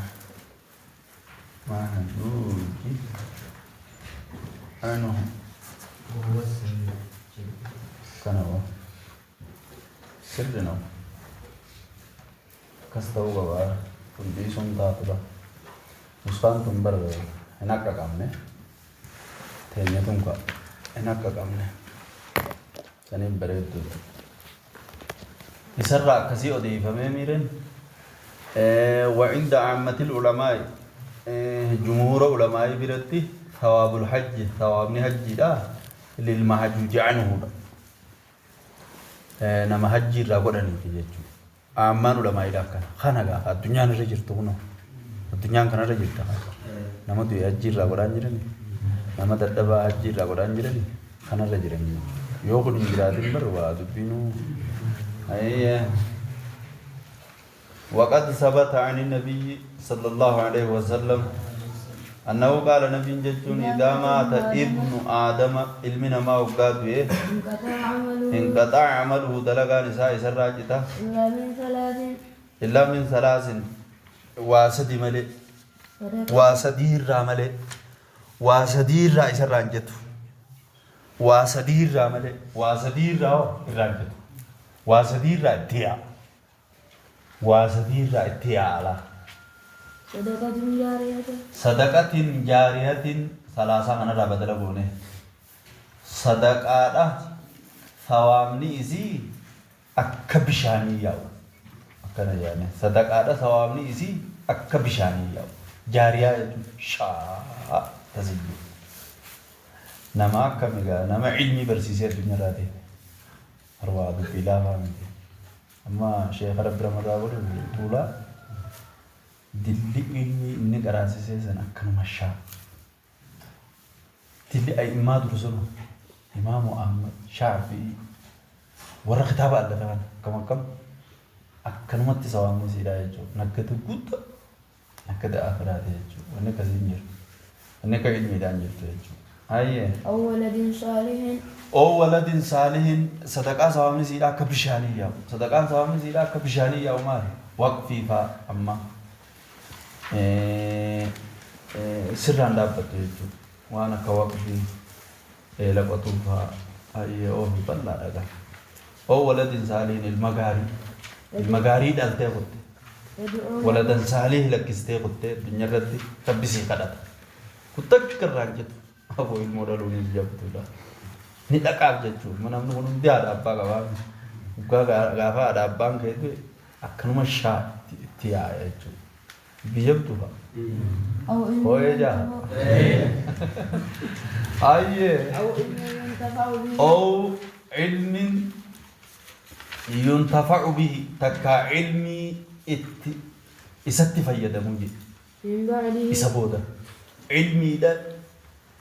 محجوج عنه وهو السيد كان هو سرنا كستو غبار كنتي سنتا تبا مسكان تنبر هناك كامne teenya tunka hin akka qabne saniin bareedduudha. Isarraa akkasii odeeffamee miireen وعند عامة العلماء جمهور علماء برتي ثواب الحج ثواب حج لا للمحجوج عنه نما حج را godhaniiti jechuudha. Ammaan ulamaa'idha akkana. Kana gaafa addunyaan irra jirtu kunoo. Addunyaan kanarra jirta. Nama du'e hajji irraa godhaan jirani. Nama dadhabaa hajji irraa godhaan jirani. Kanarra jiran jechuudha. Yoo kun hin jiraatin bar waa dubbiinuu. Ayyee. وقد ثبت عن النبي صلى الله عليه وسلم أنه قال نبي جتون إذا مات ابن آدم علمنا ما وقاد به انقطع عمله انقطع عمله دلقا نساء سراجته إلا من ثلاث إلا من ثلاث واسدي ملئ صدقة واسدي الراملئ واسدي الرئيس الرانجت واسدي الراملئ واسدي الرانجت واسدي الراتيا واسدي الراتيا على صدقة جارية صدقة جارية ثلاثة من الرابطة لبونه صدقة ثوابني إزي أكبشاني ياو أكنا يعني صدقة ثوابني إزي أكبشاني ياو جارية شا تزيد نما كمجا نما علمي برسيسة الدنيا راتي أرواح بلا فهمتي أما شيخ رب رمضان طولا dilli ilmi inni qaraasisee san akkanuma shaa dilli a'immaa duru sunu imaamu Ahmad Shaafi'i warra kitaaba allata kana akkam akkam akkanumatti sawaabni isiidha jechuudha naggata guddaa naggata akhiraati jechuudha wanni akkasii hin jiru wanni akka ilmiidhaan jirtu jechuudha. Ayyee. أو ولد صالح Oo waladin saalihin sadaqaa sawaabni isiidha akka bishaanii yaa'u sadaqaan sawaabni isiidha akka bishaanii yaa'u maali waqfii faa amma sirraan dhaabbattu jechuudha. Waan akka waqfii laqatuu fa'aa ayyee oofi bal'aadha gaa. Oo waladin saalihin ilma gaarii ilma gaarii dhaltee kutte يدعو له waladan saalih lakkistee kuttee addunyaa irratti rabbisii kadhata. Kuttakka irraan jettu afoo ilmoo dhaluunis jabduudha. Ni dhaqaaf jechuudha. Namni kun hundi haadha abbaa qabaa. Dhugaa gaafa haadha abbaan kee du'e akkanuma shaa itti yaa'a jechuudha. Biyya fa'a. أو علم Hooyee jaa. ينتفع Ayyee. أو علم ينتفع به أو علم ينتفع به تكا علمي itti isatti fayyadamuu jedhe من بعده isa booda ilmiidha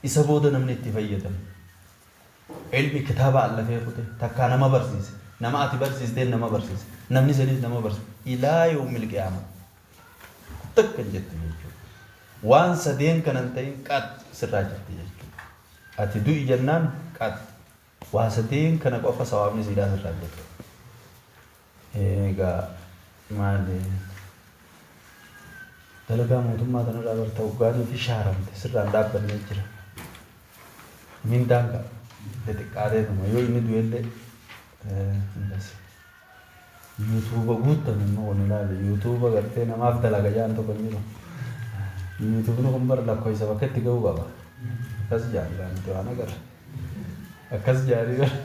isa booda namni itti fayyadamu ilmi kitaaba allafee kute takkaa nama barsiise nama ati barsiistee nama barsiise namni sanis nama barsiise ilaa yawmil qiyaama takka hin jettu jechuudha waan sadeen kanan ta'in qat sirraa jirti jechuudha ati du'i jennaan qat waa sadeen kana qofa sawaabni siidhaa sirraa jirti egaa maali dalagaa mootummaa tanarraa barta hoggaanii fi shaaramte sirraan dhaabbannee jira mindaan ka xixiqqaateetuma yoo inni du'ellee indas Yuutuuba guuttan immoo kun ilaali. Yuutuuba gartee namaaf dalaga jaan tokko hin jiru. Yuutuubni kun bara lakkoofsa bakka itti ga'uu qaba. Akkas jaanii nuti waan agarra. Akkas jaanii bara.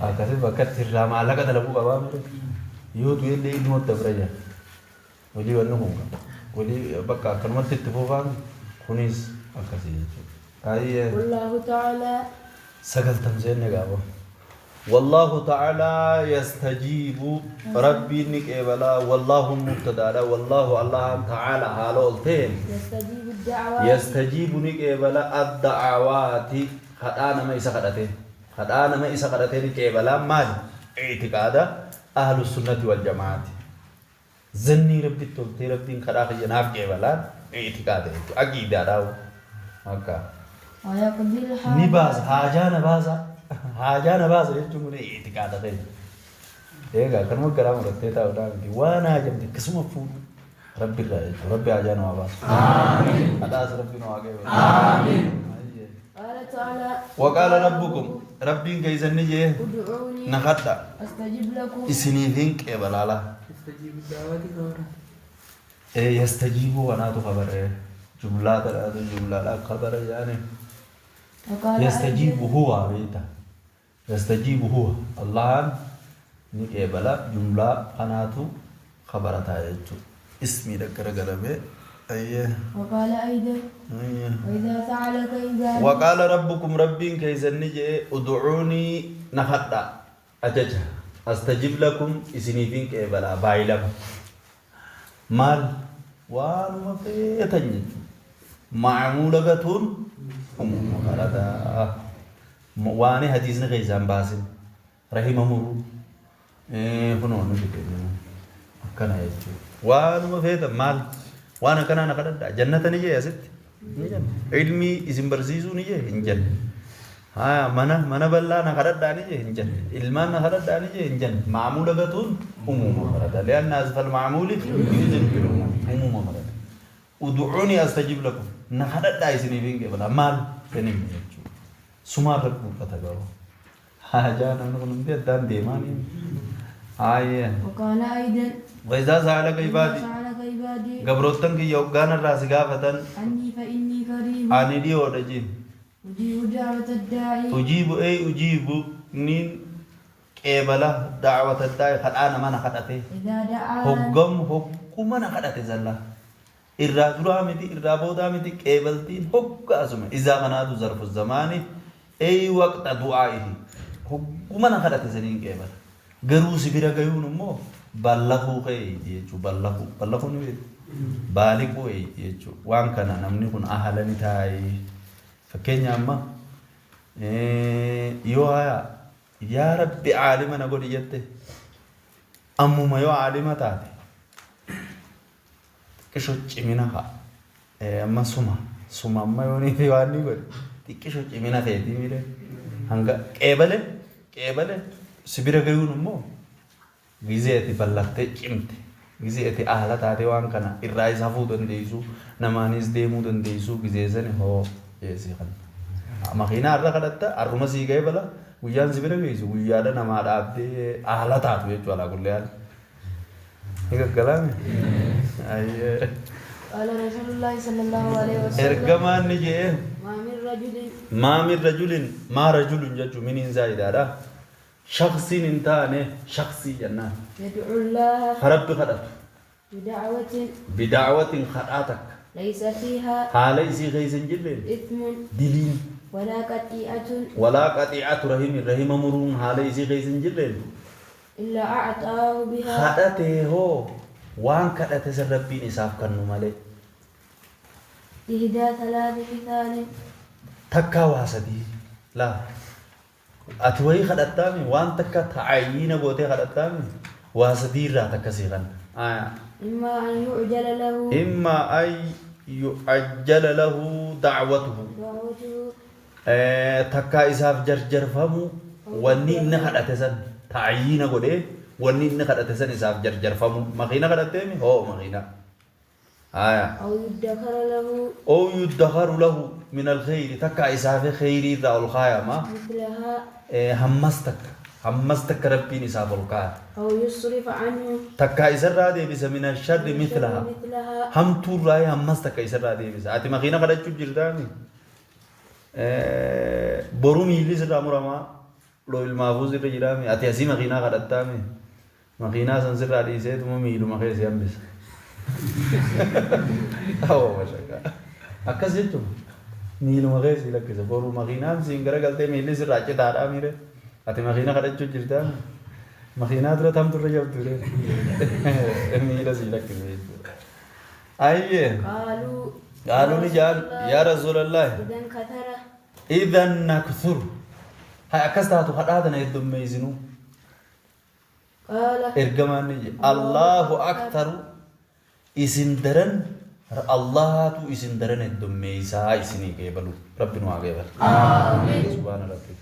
Akkasii bakka itti irraa maallaqa dalaguu qabaa mire. Yoo du'e illee ilmoo dabra jaa. Walii wanni kun qaba. Walii bakka akkanumatti itti fufaan kunis akkasii jechuudha. Ayyee. والله تعالى Sagaltam seenne gaaba. والله تعالى يستجيب ربي نقبلا والله مبتدا والله الله تعالى حالولتين يستجيب الدعوات يستجيب نقبلا الدعوات خدانا ما إسا خدته خدانا ما إسا خدته نقبلا مال اعتقاد أهل السنة والجماعة زني ربي تلتي ربي خدا خيناف قبلا اعتقاد عقيدة راو هكا ويقضي الحاجة ni baasa haajaa na baasa haajaa na baasa jechuun kun itiqaada ta'e. Egaa kanuma garaa murattee taa'uudhaan miti waan haajamte akkasuma fuudhu rabbi irraa jechuudha rabbi haajaa namaa baasa. Hadhaas rabbi nu haa qabu. قال تعالى وقال ربكم ربين كيسن جee ادعوني na kadha أستجب لكم isiniifin qeebalaala. يستجيب الدعوات كبرى Yastajiibuu kanaatu kabare jumlaa tanaatu jumlaadha kabara jaani. وقال يستجيب هو بيتا يستجيب هو الله نقبل جملة قناته خبرتها يجو اسمي ذكر قلبي أيه وقال أيضا أيه وإذا سألك عبادي وقال ربكم ربين كيسن ادعوني نخطأ أجج أستجب لكم إسنيفين قبلا بايلم مال وانما فيتن معمولة قتون أمم غلطة واني حديثنا غيزان باسم رحمه مرو kunoo nu fide akkana jechuudha. Waanuma feetan maal waan akkanaa na kadhadhaa jannata ni jee asitti ni jenna ilmii isin barsiisuu ni jee hin jenne haa mana mana bal'aa na kadhadhaa ni jee hin jenne ilmaan na kadhadhaa ni jee hin jenne maamuula gatuun umuma marata li'anna asfal maamuuli yuzinu bil umum umuma marata ud'uuni astajib lakum na kadhadhaa isiniif hin qeebala maal kennin jechuudha sumaa irra buufata garuu haajaa namni kun hundi addaan deemaanii haayee وقال أيضا وإذا سألك إذا عبادي سألك عبادي gabroottan kiyya hoggaan irraa si gaafatan عني فإني قريب ani dhiyoodha jin أجيب دعوة الداعي ujiibu ey ujiibu niin qeebala da'wata daa'i kadhaa nama na kadhate إذا دعان hoggam hogguma na kadhate zalla irraa duraa miti irraa boodaa miti qeebaltiin hogga asuma izaa kanaatu zarfu zamaani ey waqta du'aa'ihi hogguma na kadhate saniin qeebala garuu si bira gayuun immoo ballafuu ka'eeti jechuu ballafuu ballafuu ni beektu baaliquu eeyti jechuu waan kana namni kun ahala ni taa'ee fakkeenya amma yoo haya yaa rabbi aalima na godhi jette ammuma yoo aalima taate xiqqisho cimina haa amma suma suma amma yoo ni waan ni godhe xiqqisho cimina feetii mire hanga qeebale qeebale si bira gayuun immoo gizee ati ballattee cimte gizee ati ahala taate waan kana irraa isa hafuu dandeessu namaanis deemuu dandeessu gizee sani hoo jeesii kana. Makiinaa irra kadhatta har'uma sii ga'ee bala guyyaan si bira geessu guyyaadha namaa dhaabdee haala taatu jechuudha alaa kullee haala. Ni gaggalaame? Ayyee. قال رسول الله صلى الله عليه وسلم Ergamaan ni jee ما من رجل maa min rajulin maa rajulun jechuun miniin zaayidaadha. Shaksiin hin taane shaksii jennaan. يدعو الله Rabbi kadhatu. بدعوة Bida'awatin kadhaa takka. ليس فيها Haala isii keessa hin jirreen إثم diliin ولا قطيعة walaa qaxiicatu rahimin rahima muruun haala isii keessa hin jirreen إلا أعطاه بها kadhatee hoo waan kadhate san rabbiin isaaf kennu malee إحدى ثلاث خصال takkaa waa sadii laa ati wayii kadhattaami waan takka taayyiina gootee kadhattaami waa sadii irraa takka sii kanna Aya. إما أن يعجل له imma an yu'ajjala lahu da'watuhu دعوته Takkaa isaaf jarjarfamu wanni inni kadhate san taayyiina godhee wanni inni kadhate san isaaf jarjarfamu makiina kadhatteemi hoo makiina Aya. أو يدخر له أو يدخر له من الخير تكا إساف خيري ذا الخايا ما مثلها همس تك Hammas takka Rabbiin isaaf ol kaaya. أو يصرف عنه Takkaa isarraa deebisa min asharri mithlaha. مثلها. Hamtuurraa hammas takka isarraa deebisa. Ati makiina kadhachuu jirtaami. Boru miilli sirraa muramaa. Loo ilmaafuu sirra jiraami. Ati asii makiinaa kadhattaami. Makiinaa san sirraa dhiiseetuma miiluma keessa hambisa. Awwa mashaqaa. Akkas jechuun miiluma keessa lakkisa. Boru makiinaan siin garagaltee miilli sirraa citaadhaa miire. Ati makiina kadhachuu jirtaami. Makiinaa dura tamtu irra jabdu miila sii lakkisa jechuudha. Ayyee. قالوا قالوا ni jaan yaa Rasuulallahi. إذا كثر. إذا نكثر. Hay akkas taatu kadhaa tana heddummeessinu. قال Ergamaan ni jedhe Allahu aktaru isin daran Allahatu isin daran heddummeessaa isinii qeebalu. Rabbi nu haa qeebalu. Subhaana Rabbi.